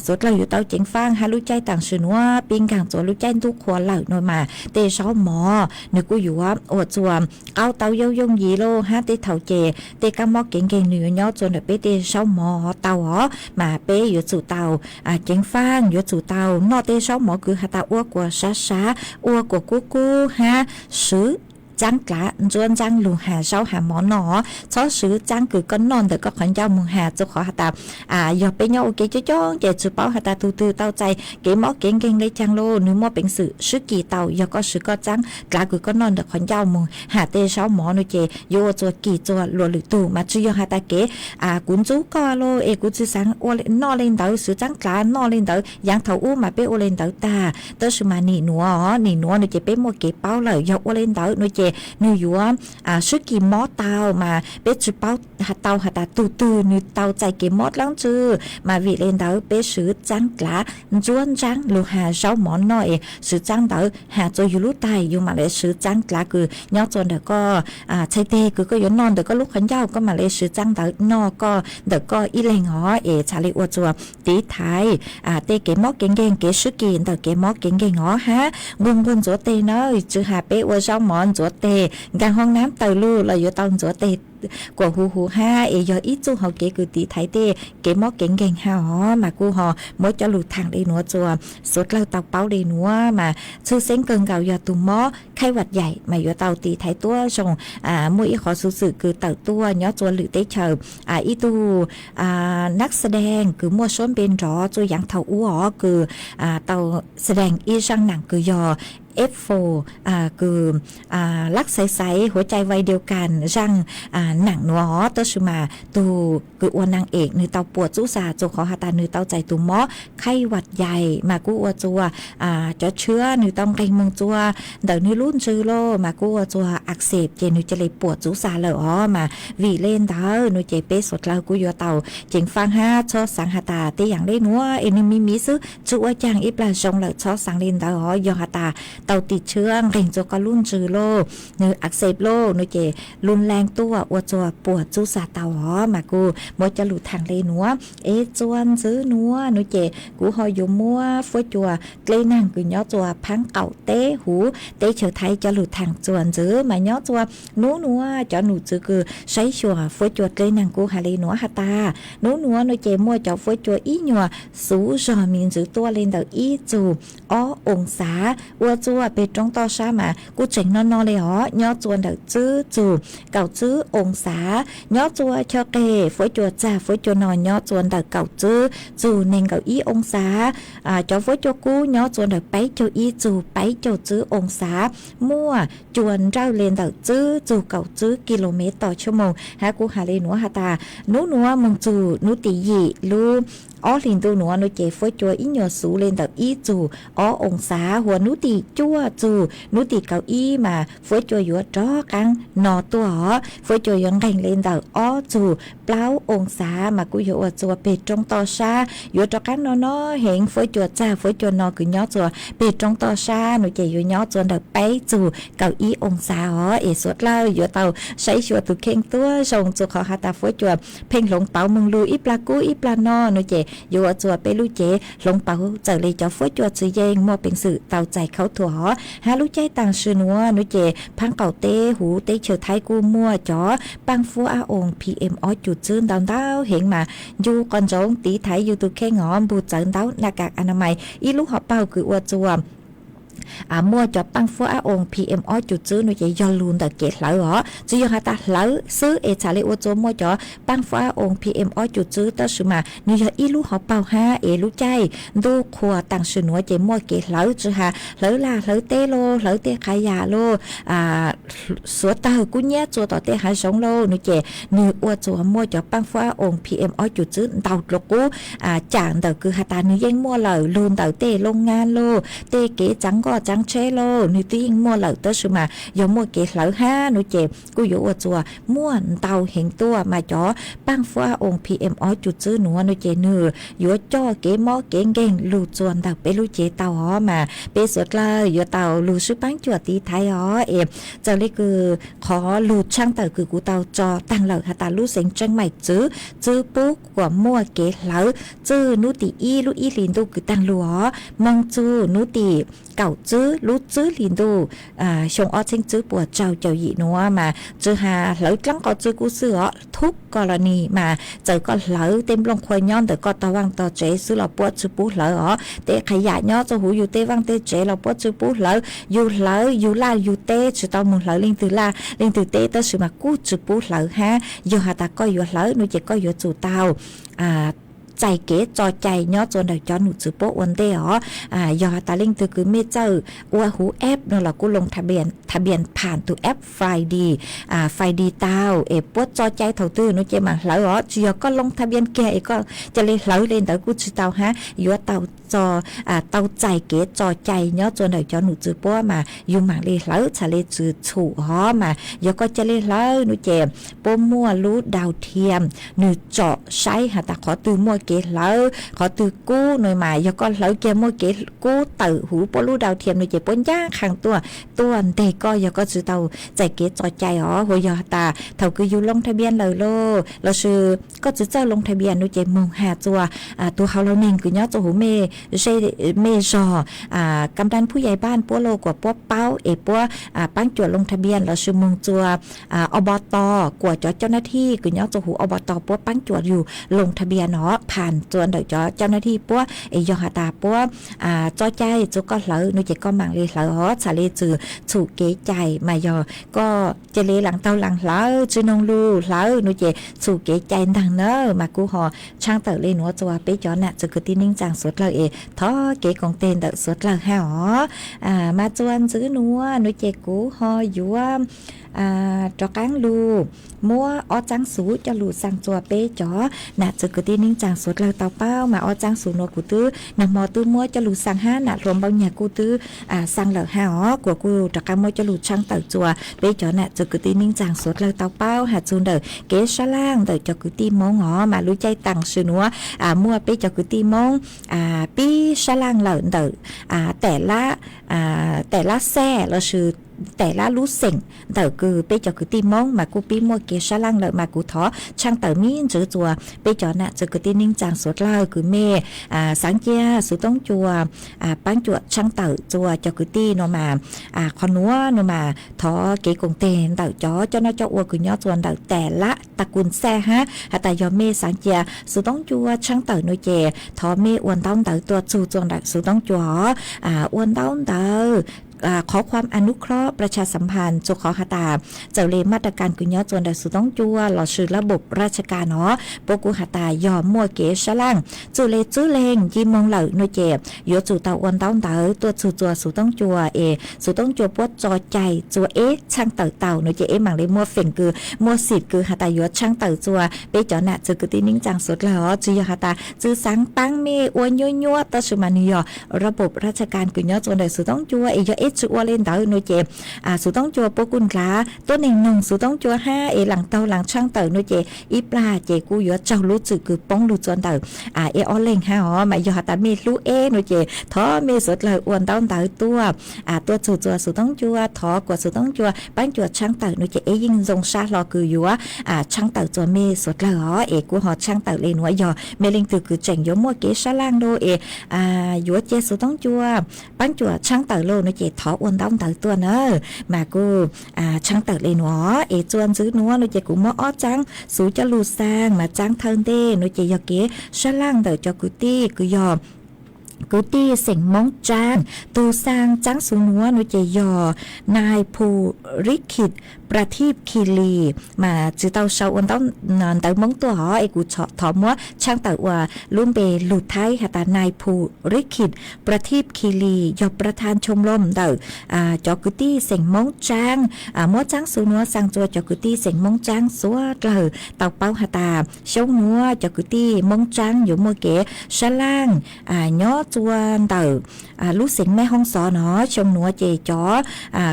suav dlawg yuav tau ceev faab hab lub caij taam sim nuav pib nkaag txuas lub caij ntuj qhua lawm nuav mas tej zaub mov nwg kuj yuav ua txuas qaub tau yooj yooj yim lauj, hab tej thaum ces tej kaab mob kev nkeeg nwg yuav nyob txuas ntawm peb tej zaub mov tau os. Mas peb yuav tsum tau ceev faab, yuav tsum tau noj tej zaub mov kws has tas ua kuas sav sav, ua kuas kub kub hab swv txaab dlav ntsuab ntsaab lug has zaub has mov noj. Txhob swv txaab kws koj noj ntawm koj qhov ncauj moog has, rua qhov has tas yog peb nyob ua ke coob coob ces tsi paub has tas tug twg tau txais kev mob kev nkeeg le caag lauj. Nwg muaj peev xwm swb kis tau yog koj swv koj txaab dlav kws koj noj ntawm qhov ncauj moog has tej zaub mov nua ces yuav ua txuas kis txuas luas lwm tug mas tsi yog has tas kev kuv ntxub koj lauj es kuv tsi xaav ua noj le ntawd, swv txaab dlav noj le ntawd. Yaav thaum ub mas peb ua le ntawd tag, tab sis mas nim nuav, nim nuav nua ces peb muaj kev paub lawm, yog ua le ntawd nua ces nwg yuav swb kis mob tau mas peb tsi paub tau has tas tug twg nwg tau txais kev mob dlaab tsi. Mas vim le ntawd peb swv txaab dlav ntsuab ntsaab lug has zaub mov noj es swv txaab ntawd has rua yug lub taig, yug mam le swv txaab dlav kws nyob rua ntawm koj txhais teg kws koj yuav noj ntawm koj lub qhov ncauj, koj mam le swv txaab ntawd noj koj ntawm koj ib leeg os es txhad le ua txuas tiv thaiv tej kev mob kev nkeeg, kev swb kis ntawm kev mob kev nkeeg os hab. Nquag nquag ntxuav teg na, tsi has peb ua zaub mov ntxuav teg, nkaag hoob nab taws lug los yuav tau ntxuav teg kuam huv huv hab es yog ib txuj hauv kev kws tiv thaiv tej kev mob kev nkeeg hab os. Mas kuj ho muab cov lug thaam le nuav txuas xuav dlawg tau paub le nuav mas tshwj xeeb kawg nkaus yog tug mob khaib vaj yaim mas yuav tau tiv thaiv tuab zoo. Muaj ib qhov xuv xwm kws tawm tuaj nyob rua lwm teb chaws, ib tug nab xa deeg kws muaj suab npe nrov txuj yaav thaum ub os kws tau xa deeg ib zaaj naam kws yog F four kws lab xaiv xaiv huav cai vais diu kas zaaj naam nuav os, tab sis mas tug kws ua naag em nwg tau puam txub xa rua qhov has tas nwg tau txais tug mob khaib vaj yaim mas kuj ua txuas cov tshiab nwg tau nqeeg moog rua ntawm nwg lub ntsws lauj mas kuj ua txuas ak xeem ces nwg ca le puam txub xa lawm os. Mas vim le ntawd nua ces peb suav dlawg kuj yuav tau ceev faaj hab txhob xaav has tas tej yaam le nuav es nwg miv miv xwb tsi ua caag, ib plag zoo lawm txhob xaav le ntawd os. Yog has tas tau tim tshiab nqeeg rua koj lub ntsws lauj, nwg ak xeem lauj nua ces lub leej tuaj ua txuas puam txub xa tau os. Mas kuj muab cov lug thaam le nuav es txuas ntxiv nuav nua ces kuv ho yuav muab fuab cua dleb naag kws nyob rua phaab qaum teb huv teb chaws Thaib cov lug thaam txuas ntxiv mas nyob rua nub nuav cov num txwv kws saib xyuas fuab cua dleb naag kuj has le nuav has tas nub nuav nua ces muaj cov fuab cua ib nyuas xuv zog me ntsis tuaj le ntawm ib txug ob oo xav, ua txuas peg roob toj sab mas kuj tseem no no le os, nyob rua ntawm tsib txug kaum tsib oo xav. Nyob rua chaw qeg fuab cua txag fuab cua no nyob rua ntawm kaum tsib txug neeg nkaum ib oo xav. Cov fuab cua kub nyob rua ntawm peb caug ib txug peb caug tsib oo xav, muaj cua nrawj le ntawm tsib txug kaum tsib ki lo mev toj tshua moog hab kuj has le nuav has tas nub nuav moog txug nub tim yim lub ob hlis ntuj nuav nua ces fuab cua ib nyuas xuv le ntawm ib txug ob oo xav, huas nub tim cuaj txug nub tim kaum ib mas fuab cua yuav rov qaab no tuaj os, fuab cua yuav nqeeg le ntawm ob txug plaub oo xav mas kuj yuav ua txuas peg roob toj sab yuav rov qaab no no heev. Fuab cua txag fuab cua no kws nyob rua peg roob toj sab nua ces yuav nyob rua ntawm peb txug kaum ib oo xav os. Es suav dlawg yuav tau saib xyuas tug kheej tuab zoo rua qhov has tas fuab cua pheej hloov pauv moog lug ib plag kub ib plag no nua ces yuav ua txuas peb lub cev hloov pauv txawm le cov fuab cua tsis yeej muaj peev xwm tau txais khaub thuas os. Hab lub caij taam sim nuav nua ces phaab qaum teb huv teb chaws Thaib kuj muaj cov paaj fuab ab oo P M ob cum tsib ntau ntau heev mas ncu qos ntsoov tiv thaiv yug tug kheej os, npug txawv ntaub na kas a na mais ib lub hom paug kws ua txuas muaj cov paaj fuab ab oo P M ob cum tsib nua ces yog lug ntawm kev hlawv os, tsis yog has tas hlawv xwb es txhad le ua txuas muaj cov paaj fuab ab oo P M ob cum tsib, tab sis mas nwg yog ib lub hom paug hab es lub caij ntuj qhua taam sim nuav ces muaj kev hlawv tsis has hlawv laj hlawv teb lauj, hlawv tej qhov yam lauj, suav tawg kub nyiab txua tom tej hav zoov lauj nua ces nwg ua txuas muaj cov paaj fuab ab oo P M ob cum tsib ntau dlua qub, cam ntawm kws has tas nwg yeej muaj lawm lug ntawm tej loo ngaa lauj, tej kev txaav nkoj txaav tsheb lauj, nwg twb yeej muaj lawm tab sis mas yog muaj kev hlawv hab nua ces kuj yuav ua txuas muaj ntau heev tuaj mas cov paaj fuab ab oo P M ob cum tsib nuav nua ces nwg yuav coj kev mob kev nkeeg lug txuas ntawm peb lub cev tau os. Mas peb suav dlawg yuav tau lug sib paab cuam tiv thaiv os es txawm le kws qhov lug tshaaj tawm kws kuv tau tso taag lawm has tas lub xeev Tseeb Maim txwv tswb pub kuas muaj kev hlawv txij nub tim ib lub ib hlis ntuj kws taag lug os moog txug nub tim kaum txwb lub txwb hli ntuj xyoo ob txheeb tsib puas rau caum yim nuav mas tsi has hlawv dlaab qhov txwb kuj xwb os, thub koj los nig mas txawm koj hlawv tej nplooj qhua nyob ntawm koj tog vaaj tog tsev xwb los puab tsi pub hlawv os. Tej qha yam nyob rua huv yug tej vaaj tej tsev los puab tsi pub hlawv. Yug hlawv yug laj yug teb, tsi tau moog hlawv leej twg laj leej twg teb tab sis mas kuj tsi pub hlawv hab. Yog has tas koj yuav hlawv nuav ces koj yuav tsum tau txais kev tso cai nyob rua ntawm cov nom tswv puab ua ntej os. Yog has tas leej twg kws mej txawj ua huv app nuav los kuj loo tha npias pham tug app Fidi, Fidi tau es puab tso cai thaum twg nuav ces maam hlawv os. Tsi yog koj loo tha npias kiag es koj ca le hlawv le ntawd kuj tsi tau hab. Yuav tau txais kev tso cai nyob rua ntawm cov nom tswv puab mas yug maam le hlawv txhaj le tsi txhum os. Mas yog koj ca le hlawv nuav ces puab muaj lub dau thiam nwg tsom saib has tas qhov twg muaj kev hlawv qhov twg kub nuav mas yog koj hlawv kiag muaj kev kub tawm huv puab lub dau thiam nuav ces puab ncaab qha tuaj, tuaj nteg koj yog koj tsi tau txais kev tso cai os. Ua yog has tas thaum kws yug loo tha npias lawm lauj lossis koj tsi txawj loo tha npias nuav ces moog has rua tug hauv lauj neeg kws nyob rua huv mej zog, kam daj phuj yais npaaj puab lauj kuas puab paub es puab paab cuam loo tha npias lossis moog rua ob pov toj kuas cov cau nav thij kws nyob rua huv ob pov toj puab paab cuam yug loo tha npias nuav pham rua ntawm cov cau nav thij puab es yog has tas puab tso cai rua koj hlawv nuav ces koj maam le hlawv os txhaj le tsi txhum kev cai. Mas yog koj ca le laam taug laam hlawv tsi noog lug hlawv nuav ces txhum kev cai ntaag na. Mas kuv ho tshaaj tawm le nuav rua peb cov nam txwv kwv tij neej tsaa suav dlawg es thov kev koom teg ntawm suav dlawg hab os. Mas rua ntxiv nuav nuav ces kuv ho yuav rov qaab lug muab ob tsaab xuv coj lug xaa rua peb cov nam txwv kwv tij neej tsaa suav dlawg tau paub. Mas ob tsaab xuv nuav kuv twb nag hmo twb muab coj lug xaa hab nam hluas npau nyag kuj twb xaa lawm hab os. Kuas kuj rov qaab muab coj lug tshaaj tawm rua peb cov nam txwv kwv tij neej tsaa suav dlawg tau paub has txug ntawm kev sab laaj ntawm cov kwv tij Moob os. Mas lub caij taam sim nuav muaj peb cov kwv tij Moob pib sab laaj lawm ntawm tam lab, tam lab xaj lossis tam lab lub xeem ntawm kws peb cov kwv tij Moob mas kuj pib muaj kev sab laaj lawm. Mas kuv thov tshaaj tawm me ntsis rua peb cov nam txwv kwv tij neej tsaa suav dlawg kws mej xaav cia xuv toob cua paab cuam tshaaj tawm rua cov kwv tij nuav mas qhov nuav nuav mas thov kev koom teg ntawm cov coj noj coj ua kws nyob rua ntawm tam lab ta kun xaj hab has tas yog mej xaav cia xuv toob cua tshaaj tawm nuav ces thov mej ua ntaub ntawv tuaj txug rua ntawm xuv toob cua os. Ua ntaub ntawv khov khuam anub khlob pras tsa sam phas rua qhov has tas txawm le mab ra kas kws nyob rua ntawm xuv toob cua lossis lab npum raj tsa kas nuav puab kuj has tas yog muaj kev sab laaj txuj le txwb leeg nci moog lawm nuav ces yuav tsum tau ua ntaub ntawv tuaj txug rua xuv toob cua es xuv toob cua puab tso cai rua eb tshaaj tawm tau nuav ces eb maam le muaj feem kws muaj xim kws has tas yuav tshaaj tawm rua peb cov nam txwv kwv tij neej tsaa suav dlawg os. Tsi yog has tas tsi xaav paab mej ua nyuab nyuab tab sis mas nwg yog lab npum raj tsa kas kws nyob rua ntawm xuv toob cua es yog eb tsi ua le ntawd nuav ces xuv toob cua puab kuj ndlav tuab neeg noog xuv toob cua hab es laam taug laam tshaaj tawm nuav ces ib plag ces kuj yuav raug lub txim kws poob lug rua ntawm eb ob leeg hab os. Mas yog has tas mej hlub eb nuav ces thov mej suav dlawg ua ntaub ntawv tuaj, tuaj txug rua xuv toob cua thov kuas xuv toob cua paab cuam tshaaj tawm nuav ces eb yeej zoo sab hlo kws yuav tshaaj tawm rua mej suav dlawg os. Es kuj ho tshaaj tawm le nuav yog mej leej twg kws tseem yuav muaj kev sab laaj lug es yuav cia xuv toob cua paab cuam tshaaj tawm lug nuav ces thov ua ntaub ntawv tuaj na. Mas kuj tshaaj tawm le nuav es rua ntxiv nuav nuav ces kuv muab ob tsaab xuv coj lug xaa mas tsaab thawj ntej nuav ces yog kev sab laaj ntawm cov kwv tij kws yog kwv tij xeem Moob Tsaab. Tug xaa tsaab xuv nuav nuav ces yog Nai Phu Rikit Pradip Kili, mas tsi tau sau ua ntaub ntawv Moob tuaj hov es kuv thov muab tshaaj tawm ua lub npe lug Thaib has tas Nai Phu Rikit Pradip Kili yogประธานชมรม ntawm cov kwv tij xeem Moob Tsaab. Muab tsaab xuv nuav xaa rua cov kwv tij xeem Moob Tsaab suav dlawg tau paub has tas xyoo nuav cov kwv tij Moob Tsaab yuav muaj kev sab laaj nyob rua ntawm lub xeev Meb Hoob Xov no. Xyoo nuav ces cov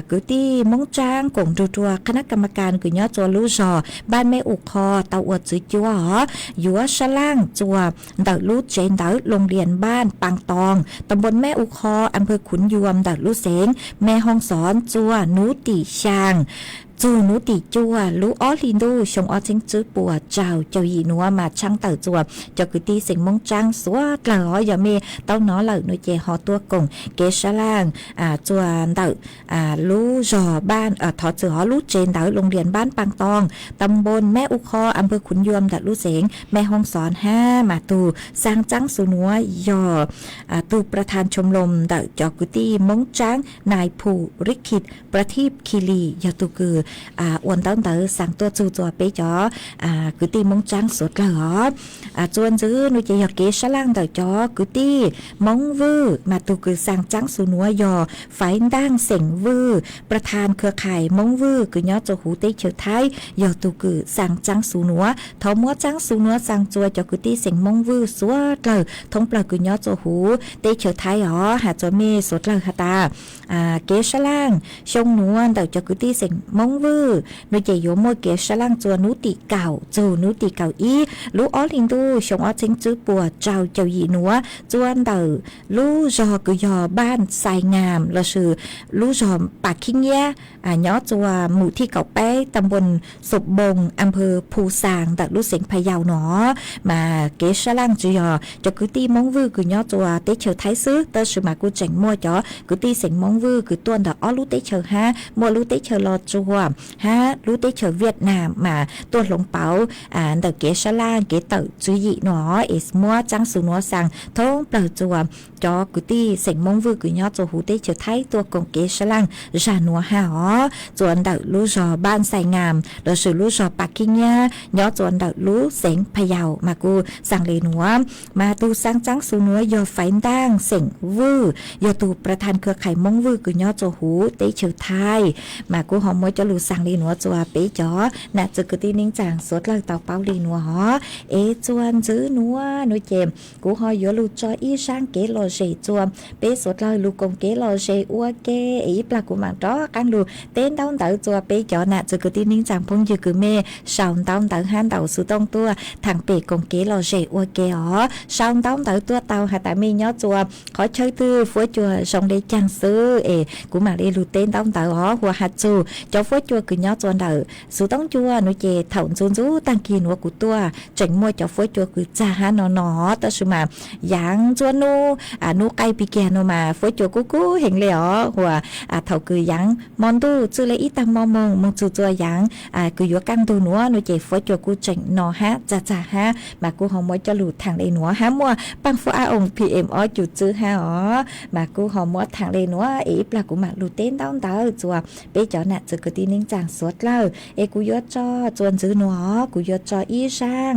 kwv tij Moob Tsaab koom nrug rua คณะกรรมการ kws nyob rua lub zog Npaj Meb U Qho tau ua tswv cuab hov yuav sab laaj rua ntawm lub tsev ntawv โรงเรียนบ้านปางตอง ตำบลแม่อุคอ อำเภอขุนยวม ntawm lub xeev Meb Hoob Xov rua nuv tim xyaa txug nub tim cuaj lub ob hli ntuj xyoo ob txheeb tswb puas rau caum yim nuav mas tshaaj tawm txuas cov kwv tij xeem Moob Tsaab suav dlawg os. Yog mej tau nov lawm nuav ces ho tuaj koom kev sab laaj txuas ntawm lub zog Npab, thov txim, hov lub tsev ntawv Loo Lias Npab Paaj Toog, tam npoo Mab U Qho, am pawg Khuv Yuam ntawm lub xeev Meb Hoob Xov hab mas tug xaa Tsaab Xu Nuav yog tug pra thaan choo loos ntawm cov kwv tij Moob Tsaab, nai Phu Rib Khij pra thib Khi Lis yog tug kws ua ntaub ntawv xaa tuaj txug txuas peb cov kwv tij Moob Tsaab suav dlawg os. Txuas ntxiv nuav ces yog kev sab laaj ntawm cov kwv tij Moob Vwj mas tug kws xaa Tsaab Xu Nuav yog Faiv Ntaaj xeem Vwj, pra thaan khwv qhais Moob Vwj kws nyob txua huv teb chaws Thaib yog tug kws xaa Tsaab Xu Nuav. Thov muab Tsaab Xu Nuav xaa txuas cov kwv tij xeem Moob Vwj suav dlawg thoob plawg kws nyob txua huv teb chaws Thaib os. Has txuas mej suav dlawg has tas kev sab laaj xyoo nuav ntawm cov kwv tij xeem Moob Vwj nuav ces yuav muaj kev sab laaj txuas nub tim kaum txug nub tim kaum ib lub ob hli ntuj xyoo ob txheeb tswb puas rau caum yim nuav txuas ntawm lub zog kws yog Npab Xais Ngas lossis lub zog Pas Khib Nyab, nyob txua mus thib kaum peb, tam npoo Xoom Npoo, am pawg Phu Xaas ntawm lub xeev Pha Yau no. Mas kev sab laaj tsi yog cov kwv tij Moob Vwj kws nyob txua teb chaws Thaib xwb, tab sis mas kuj tseem muaj cov kwv tij xeem Moob Vwj kws tuaj ntawm ob lub teb chaws hab, muaj lub teb chaws Los Tsuas hab lub teb chaws Viaj Nam mas tuaj hloov pauv ntawm kev sab laaj kev tawm tswv yim no es muab Tsaab Xu Nuav xaa thoob plawg txua cov kwv tij xeem Moob Vwj kws nyob txua huv teb chaws Thaib tuaj koom kev sab laaj zag nuav hab os. Txua ntawm lub zog Npab Xais Ngas lossis lub zog Pas Khib Nyab nyob txua ntawm lub xeev Pha Yau mas kuj xaa le nuav. Mas tug xaa Tsaab Xu Nuav yog Faiv Ntaaj xeem Vwj, yog tug pra thaan khwv qhais Moob Vwj kws nyob txua huv teb chaws Thaib, mas kuj ho muab cov lug xaa le nuav txua peb cov nam txiv kwv tij neej tsaa suav dlawg tau paub le nuav os. Es txua ntxiv nuav nuav ces kuv ho yuav lug tso ib zaaj kev lom zem txua peb suav dlawg lug koom kev lom zem ua ke. Es ib plag kuv maam rov qaab lug teb ntaub ntawv txua peb cov nam txiv kwv tij neej tsaa phooj ywg kws mej sau ntaub ntawv hab ntaus xuv tooj tuaj thaam pem koom kev lom zem ua ke os. Sau ntaub ntawv tuaj tau has tas mej nyob txua qhov chaw twg, fuab cua zoo le caag xwb es kuv maam le lug teb ntaub ntawv os. Hu has txug cov fuab cua kws nyob txua ntawm xuv tooj cua nuav ces thaum ntxuv ntxuv taag kig nuav kuv tuaj tseem muaj cov fuab cua kws txag hab no no, tab sis mas yaav ntxuab nub, nub qaij pig kiag no mas fuab cua kuj kub heev le os. Hu has thaum kws yaav mo ntuj txwj le ib taag mo moog moog txug txua yaav kws yuav kaj ntug nuav nuav ces fuab cua kuj tseem no hab txag txag hab, mas kuj ho muab coj lug thaam le nuav hab muaj paaj fuab ab oos P M ob cum txwb hab os, mas kuj ho muab thaam le nuav es ib plag kuv maam lug teb ntaub ntawv txua peb cov nam txiv kwv tij neej tsaa suav dlawg. Es kuv yuav tso txua ntxiv nuav, kuv yuav tso ib zaaj,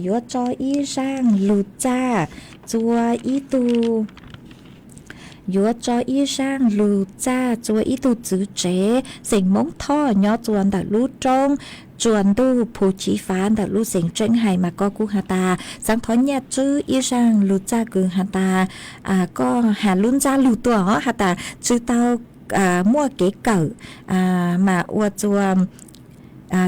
yuav tso ib zaaj lug txaj txua ib tug yuav tso ib zaaj lug txaj txua ib tug txwv tsev xeem Moob Thoj nyob txua ntawm lub roob Tsua Ntuj Phu Chiv Fav ntawm lub xeev Tseeb Hais, mas koj kuj has tas xaav thov nyaj tswb ib zaaj lug txaj kws has tas koj has lub ntsab lug tuaj os, has tas tsi tau muaj kev kawm, mas ua txua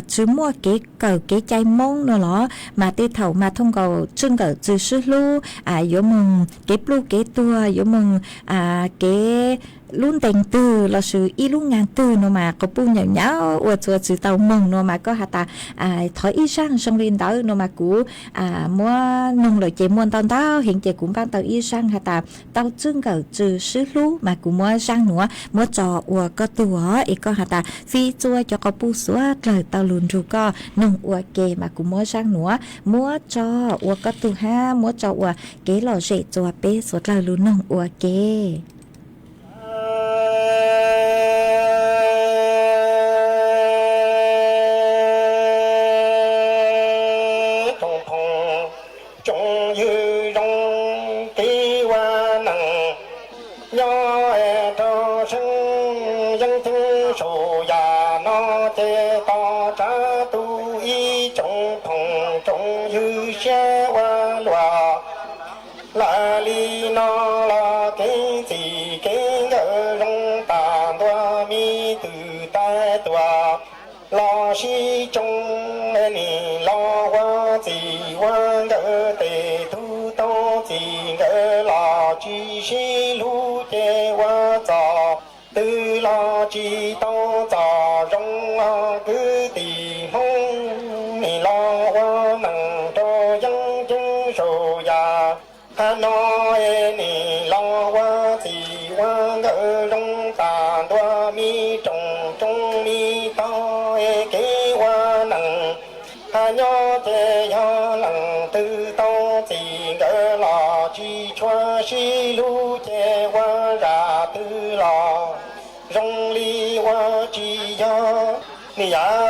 tsi muaj kev kawm kev cai Moob no los mas tej thaum mas thooj nkaus tswj nkawm tsi sib hlub, yuav moog kev pluj kev tuag, yuav moog kev lub ntees twg lossis ib lub nyaag twg no mas quas puj nyam nyam ua txua tsi tau moog no mas koj has tas thov ib zaaj zoo le ntawd no mas kuv muab noog lawm ces muaj ntau ntau heev ces kuv npaaj tau ib zaaj has tas tau tswj nkawm tsi sib hlub mas kuv muab zaaj nuav muab tso ua koj tug os. Es koj has tas fij txua cov quas puj suav dlawg tau lug nrug koj noog ua ke mas kuv muab zaaj nuav muab tso ua koj tug hab muab tso ua kev lom zem txua peb suav dlawg lug noog ua ke. Tsoom ywg zoo kev ua neej nyob rau seeb yeeb ceeb saum yam no ces tos tsaav tu ib tsoom phooj tsoom ywg siab ua luaj. Lawm li no los kev txim kev nkawm zoo tas ntua, me tub tais tuam los sib tsoo, nim los ua txim ua nkawm tes tub tau txim nkawm los tsis sib hlub ces ua txom twg los tsis tau txom zoo. Txiv ua nkawd zoo tas ntua me rooj roob me tog, kev ua neej nyob ces yog leej twg tau txim nkawd los tsis tshua sib hlub, ces ua zaj twg los zoo li ua tsis yog. Nim yav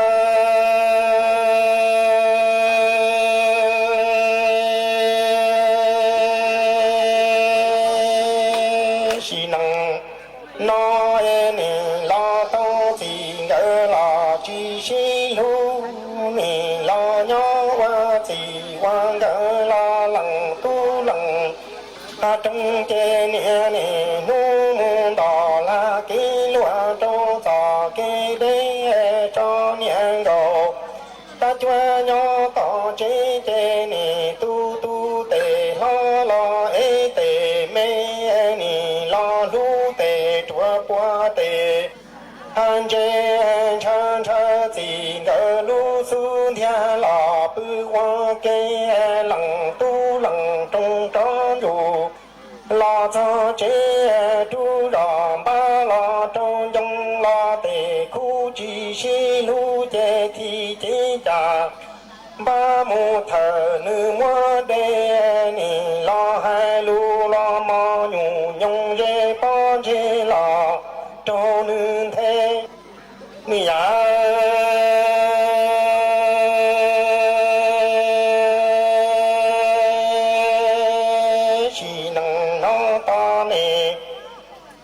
sim neej no es nim los tau txim nkawd los tsis sib hlub, nim los nyob ua txim ua nkawd los leej tub leej rooj, ces niaj hnub mus nto lag kev luag rau txoj kev deb tso niam nkaus. Tab cuab nyob tom tsev ces nim tu tu tes hlob los ev tes me, nim los hlub tes ruam puag tes ntse, ntshaw ntshaw txim nkawd lub xub ntiag los pw ua ke, leej tub leej rooj rov ntsum los txog tsev, rub zos npab los rau ncoo los tes khub tsis sib hlub ces thim cev cas npab mus thawm nws muab dej, nim los hais lus los mos nyuj nyoos ze pob ntseg los raug nws nthe. Nim yav sim neej no tos nim,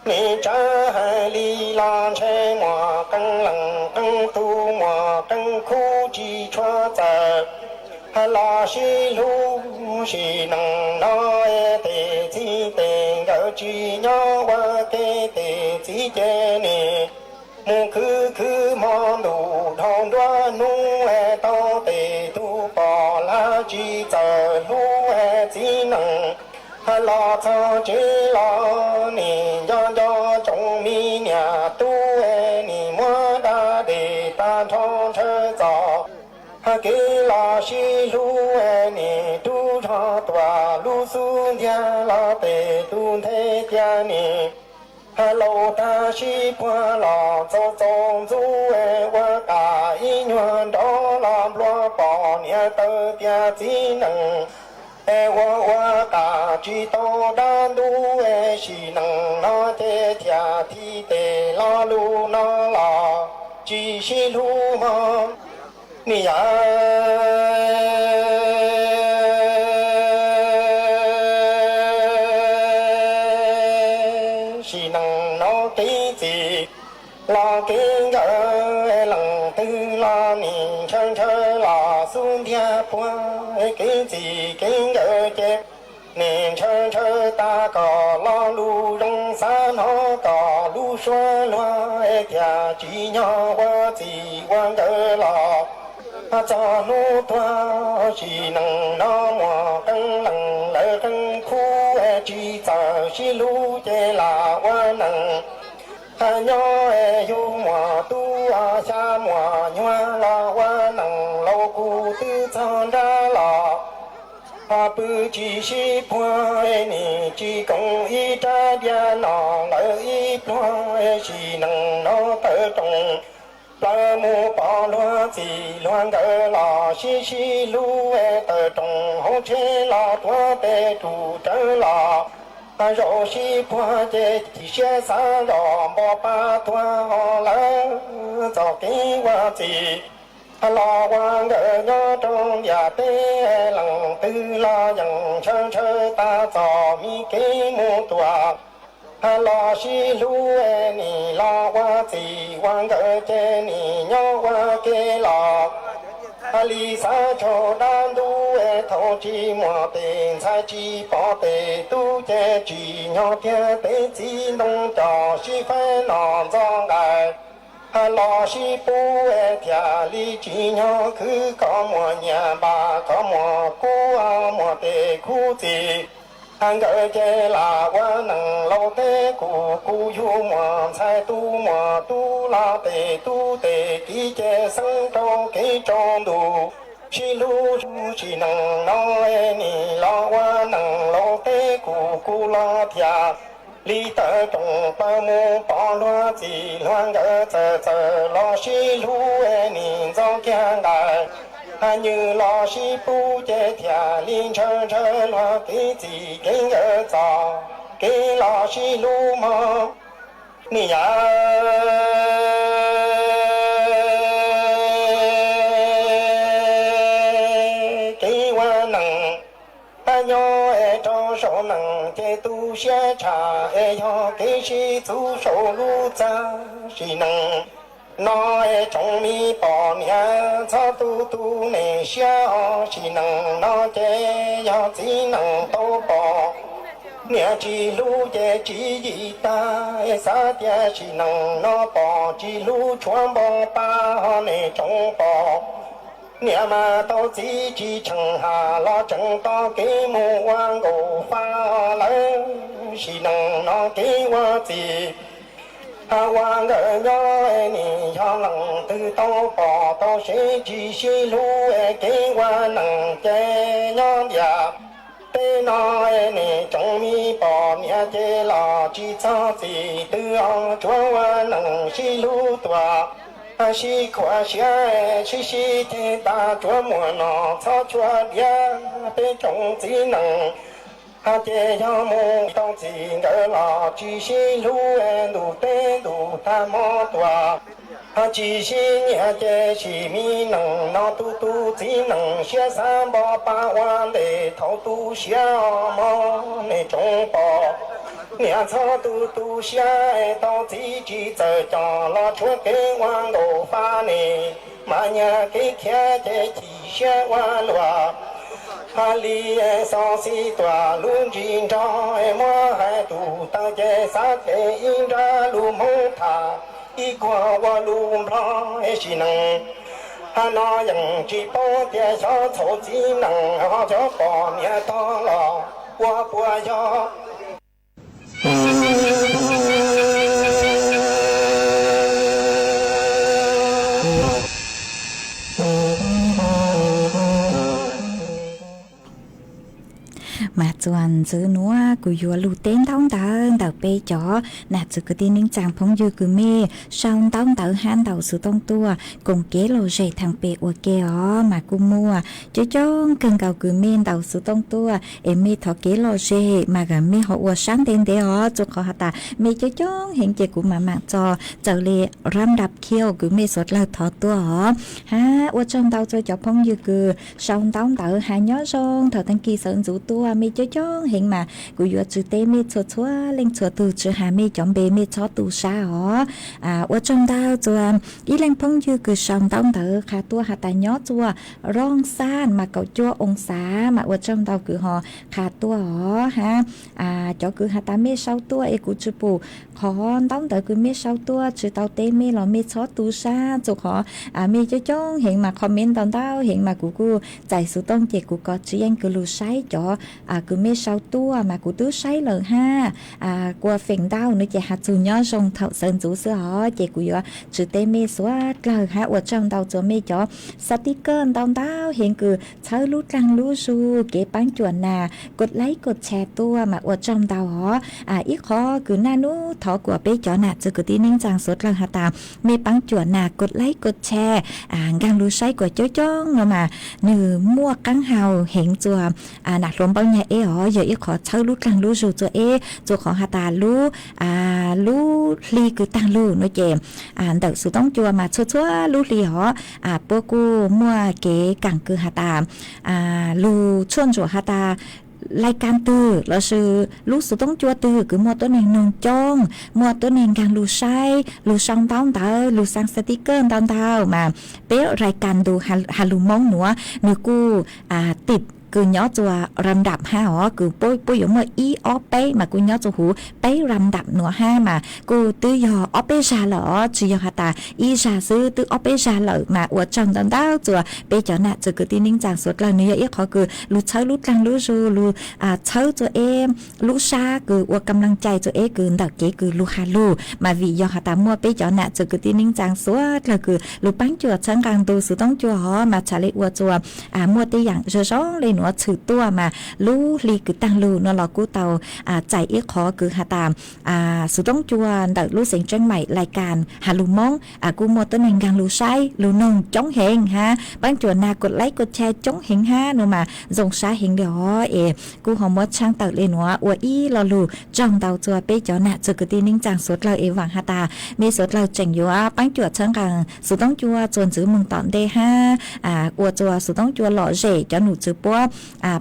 nim tsav hais li los ntshe muaj qee leej qee tug muaj qee khub tsis tshua txawm los sib hlub. Sim neej no tes txiv tes nkawd tsis nyob ua ke, tes txiv ces nim mus khwv khwv hmo ntuj dhau nruab hnub, tau tes tug pom lag tsis txawm hlub txiv neej. Los txog tsev los nim nco nco tsoom me niam tub, nim muab dab dej tag nrho ntshaw txoj kev los sib hlub, nim rub zog tuaj lub xub ntiag los tes tug nthe tias nim laus tag sib puag los txaus txaus ntxub, ua qas ib nyuag nrov los nplua pom niam taw tias txiv neej es ua ua qas tsis tau dab ntub. Sim neej no ces thiaj thim tes lo lus no los tsis sib hlub mog. Nim yav sim neej no kev txim los kev nkawm, leej twg los nim ntshaw ntshaw los xub ntiag puag. Kev txim kev nkawm ces nim ntshaw ntshaw tas kom lo lus zoo xav hnov kom lub suab luag, thiaj tsim nyog ua txim ua nkawm los txog hnub tuag. Sim neej no muaj qee leej lawv qee khub tsis txawm sib hlub ces lam ua neej nyob. Yug muaj tub xya muaj nyuag los ua neej laus kuv twb txog nrab los pw tsis sib puag, nim tsis koom ib rab diav no lawv ib pluag. Sim neej no tawm rooj plaws mus pom luag txim luag nkawm los sib sib hlub, tawm rooj hauv tsheb los tuav tes rum rawv los zaum sib puag ces chim siab xav zos npo pa tuag. Lawv txoj kev ua txim los ua nkawm nyob rau ntiaj teb, leej twg los yeej ntshaw ntshaw tas txoj me kev mus tuaj los sib hlub. Nim los ua txim ua nkawm ces nim nyob ua ke los li xav tsaug dab ntub. Thaum tsis muaj tes ntxhais tsis pom tes tub ces tsim nyog tiag peb txiv ntoo coj sib faib no ntxo nqaij los sib pub, thiaj li tsim nyog khwv kom muaj nyiaj npab kom muaj kub muaj tes khub txim nkawm ces lam ua neej laus teb kuv. Kuv yug muaj ntxhais tub muaj tub los tes tub tes kiv ces xeeb rau kev tsaus ntuj sib hlub. Sim neej no nim los ua neej laus teb kuv, kuv los thiaj Li tawm rooj plaws mus pom luag txiv hluas nkawd txawm txawm los sib hlub es nim ntxoov kiag nqaim. Hais nws los sib pub ces thiaj li ntshaw ntshaw luag kev txim kev nkawd txoj kev los sib hlub mog. Nim yav kev ua neej, nyob es rau saum neej ces tu siab tshaj es yog kev sib txuv saum lub txaj. Sim neej no es tsoom me poj niam txhob tu tu nej siab os. Sim neej no ces yog txiv neej tau pom niam tsis hlub ces tswv yim tag. Es xav tias sim neej no pom tsis hlub tshuav npau pa, ho nej tsoom poj niam mas tau txiv tsis tsheej ham los tseem tau kev mus ua nkaus fa lawm. Sim neej no kev ua txiv ua nkawm nyob nim yog leej twg tau pom tau seb tsis sib hlub es kev ua neej ces nyob ntiaj teb no nej tsoom me poj niam ces los tsis txog txim twg os. Tsuav ua neej sib hlub tuaj sib khuam siab sib sib ceg tag, tsuav muaj no txhob tshua diav. Peb tsoom txiv neej ces yog mus tau txij nkawm los tsis sib hlub, ntuj teb ntuj tag hmo tuaj tsis sib nyiam ces sim me neej no tu tu txiv neej siab xav npau pa ua ntej thaum tu siav os mog. Nej tsoom poj niam txhob tu tu siab, tau txiv tsis txawj coj los tshuav kev ua nkaus fa ne, mas nyiag kev khiav ces chim siab ua luaj. Hais li xov xij tuaj lub ntsis nrog, muab hais tus taw ces xav tes ib nrab lus Hmoob tham, ib kuag ua lus Nplog. Sim neej no yeej tsis paub tias xyov txhaum txiv neej ho cov poj niam tog los ua puas yog. Mas txuas ntxiv nuav kuv yuav lug teb ntaub ntawv ntawm peb cov nam txiv kwv tij neej tsaa phooj ywg kws mej sau ntaub ntawv hab ntaus xuv tooj tuaj koom kev lom zem thaam pem ua ke os. Mas kuj muaj coob coob kawg nkaus kws mej ntaus xuv tooj tuaj es mej thov kev lom zem mas mej ho ua sab ntev ntev os, rua qhov has tas mej coob coob heev ces kuv mam maam tso. Txawm le rab ndap khiau kws mej suav dlawg thov tuaj os. Hab ua tsaug ntau rua cov phooj ywg kws sau ntaub ntawv has nyob zoo thaum taag kis sawv ntxuv tuaj, mej coob coob heev mas kuv yuav tsw teb mej txhua txhua leej txhua tug, tsw has mej cov npe mej txhob tu sab os. Ua tsaug ntau rua ib leej phooj ywg kws sau ntaub ntawv qha tuaj has tas nyob rua Rooj Xaj mas kaum cuaj oo xav, mas ua tsaug ntau kws ho qha tuaj os hab. Cov kws has tas mej sau tuaj es kuv tsw pum qhov ntaub ntawv kws mej sau tuaj tsw tau teb mej los mej txhob tu sab, rua qhov mej coob coob heev mas comment ntau ntau heev mas kuv kuj txais xuv tooj ces kuv kov tsw yeej kws lug saib cov kws mej sau tuaj mas kuv twb saib lawm hab. Kua feem ntau no ces has txug nyob zoo thaum sawv ntxuv xwb os, ces kuv yuav tsw teb mej suav dlawg hab ua tsaug ntau rua mej cov xa tib kawj ntau ntau heev kws txhawb lub dlaag lub zug kev paab cuam nas kod laib kod tshee tuaj mas ua tsaug ntau os. Ib qhov kws naj nub thov kuas peb cov nam txiv kwv tij neej tsaa suav dlawg has tas mej paab cuam nas kod laib kod tshee, nkaag lug saib kuas coob coob no mas nwg muaj qaab hau heev rua nam hluas npauj nyag eb os, yog ib qhov txhawb lub dlaag lub zug rua eb, rua qhov has tas lub, lub hli kws taag lug no ces ntawm xuv toob cua mas txhua txhua lub hli os, puab kuj muaj kev kaam kws has tas lug tshuaj ntsuam has tas lai kas twg lossis lub xuv toob cua twg kws muaj tuab neeg noog coob, muaj tuab neeg nkaag lug saib, lug sau ntaub ntawv, lug xaa xa tib kawj ntau ntau mas peb rai kas ntu has lug Moob nuav nwg kuj tim kws nyob rua ram ndam hab os, kws puab yuav muaj ib ob peb mas kuj nyob rua huv peb ram ndam nuav hab mas kuj twb yog ob peb zag lawm os, tsi yog has tas ib zag xwb, twb ob peb zag lawm mas ua tsaug ntau ntau rua peb cov nam txiv kwv tij neej tsaa suav dlawg. Nwg yog ib qhov kws lug txhawb lub dlaag lub zug, lug txhawb rua eb lub sab kws ua kam laaj cai rua eb kws ntawm kev kws lug has lug mas vim yog has tas muaj peb cov nam txiv kwv tij neej tsaa suav dlawg kws lug paab cuam txhawb nqaa ntu xuv toob cua hov mas txhad le ua rua muaj tej yaam zoo zoo le nuav tshwm tuaj mas lub hli kws taag lug nuav los kuj tau txais ib qhov kws has tas xov tooj cua ntawm lub xeev Tseeb Maim lais kas has lug Moob kuj muaj tuab neeg nkaag lug saib lug noog coob heev hab paab cuam nag kuas laib kuas ca coob heev hab nuav mas zoo sab heev le os. Es kuj ho muab tshaaj tawm le nuav ua ib lo lug tsaug ntau rua peb cov nam txwg kwv tij neej tsaa suav dlawg es vaam has tas mej suav dlawg tseem yuav paab cuam txhawb nqaa xov tooj cua txuas ntxiv moog tom ntej hab ua rua xov tooj cua lom zem cov num tswv puab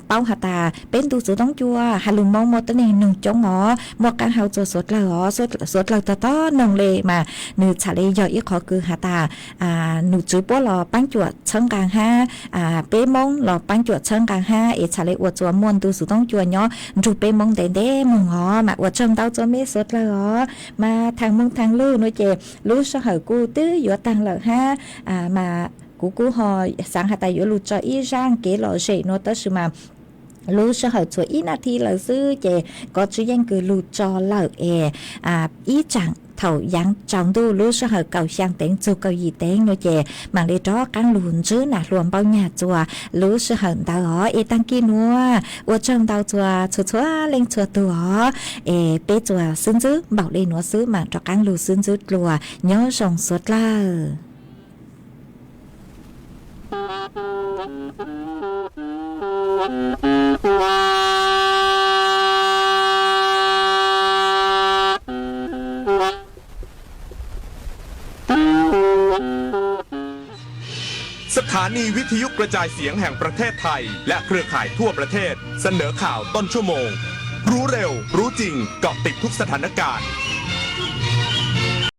paub has tas peb ntu xov tooj cua has lug Moob muaj tuab neeg noog coob os, muaj qaab hau rua suav dlawg os. Suav dlawg tog tog noog le mas nwg txhaj le yog ib qhov kws has tas num tswv puab los paab cuam txhawb nqaa hab peb Moob los paab cuam txhawb nqaa hab es txhaj le ua rua muaj ntu xov tooj cua nyob nrug peb Moob ntev ntev moog os. Mas ua tsaug ntau rua mej suav dlawg os. Mas thaam moog thaam lug nuav ces lub sij hawm kuj twb yuav taag lawm hab mas kuv kuj ho xaav has tas yuav lug tso ib zaaj kev lom zem nuav tab sis mas lub sij hawm txhua ib nab thi lawm xwb ces kov tsi yeej kws lug tso lawm es ib tsaam thaum yaav tsaus ntuj lub sij hawm kaum xyaa teev txug kaum yim teev nuav ces maam le rov qaab lug ntsib nam hluas Npauj Nyag rua lub sij hawm ntawd os. Es taag kis nuav ua tsaug ntau rua txhua txhua leej txhua tug os. Es peb txuas xwb ntsib npaum le nuav xwb, maam rov qaab lug xwb ntsib dlua. Nyob zoo suav dlawg. Sถานีวิทยุกระจายเสียงแห่งประเทศไทยและเครือข่ายทั่วประเทศเสนอข่าวต้นชั่วโมง รู้เร็ว รู้จริง เกาะติดทุกสถานการณ์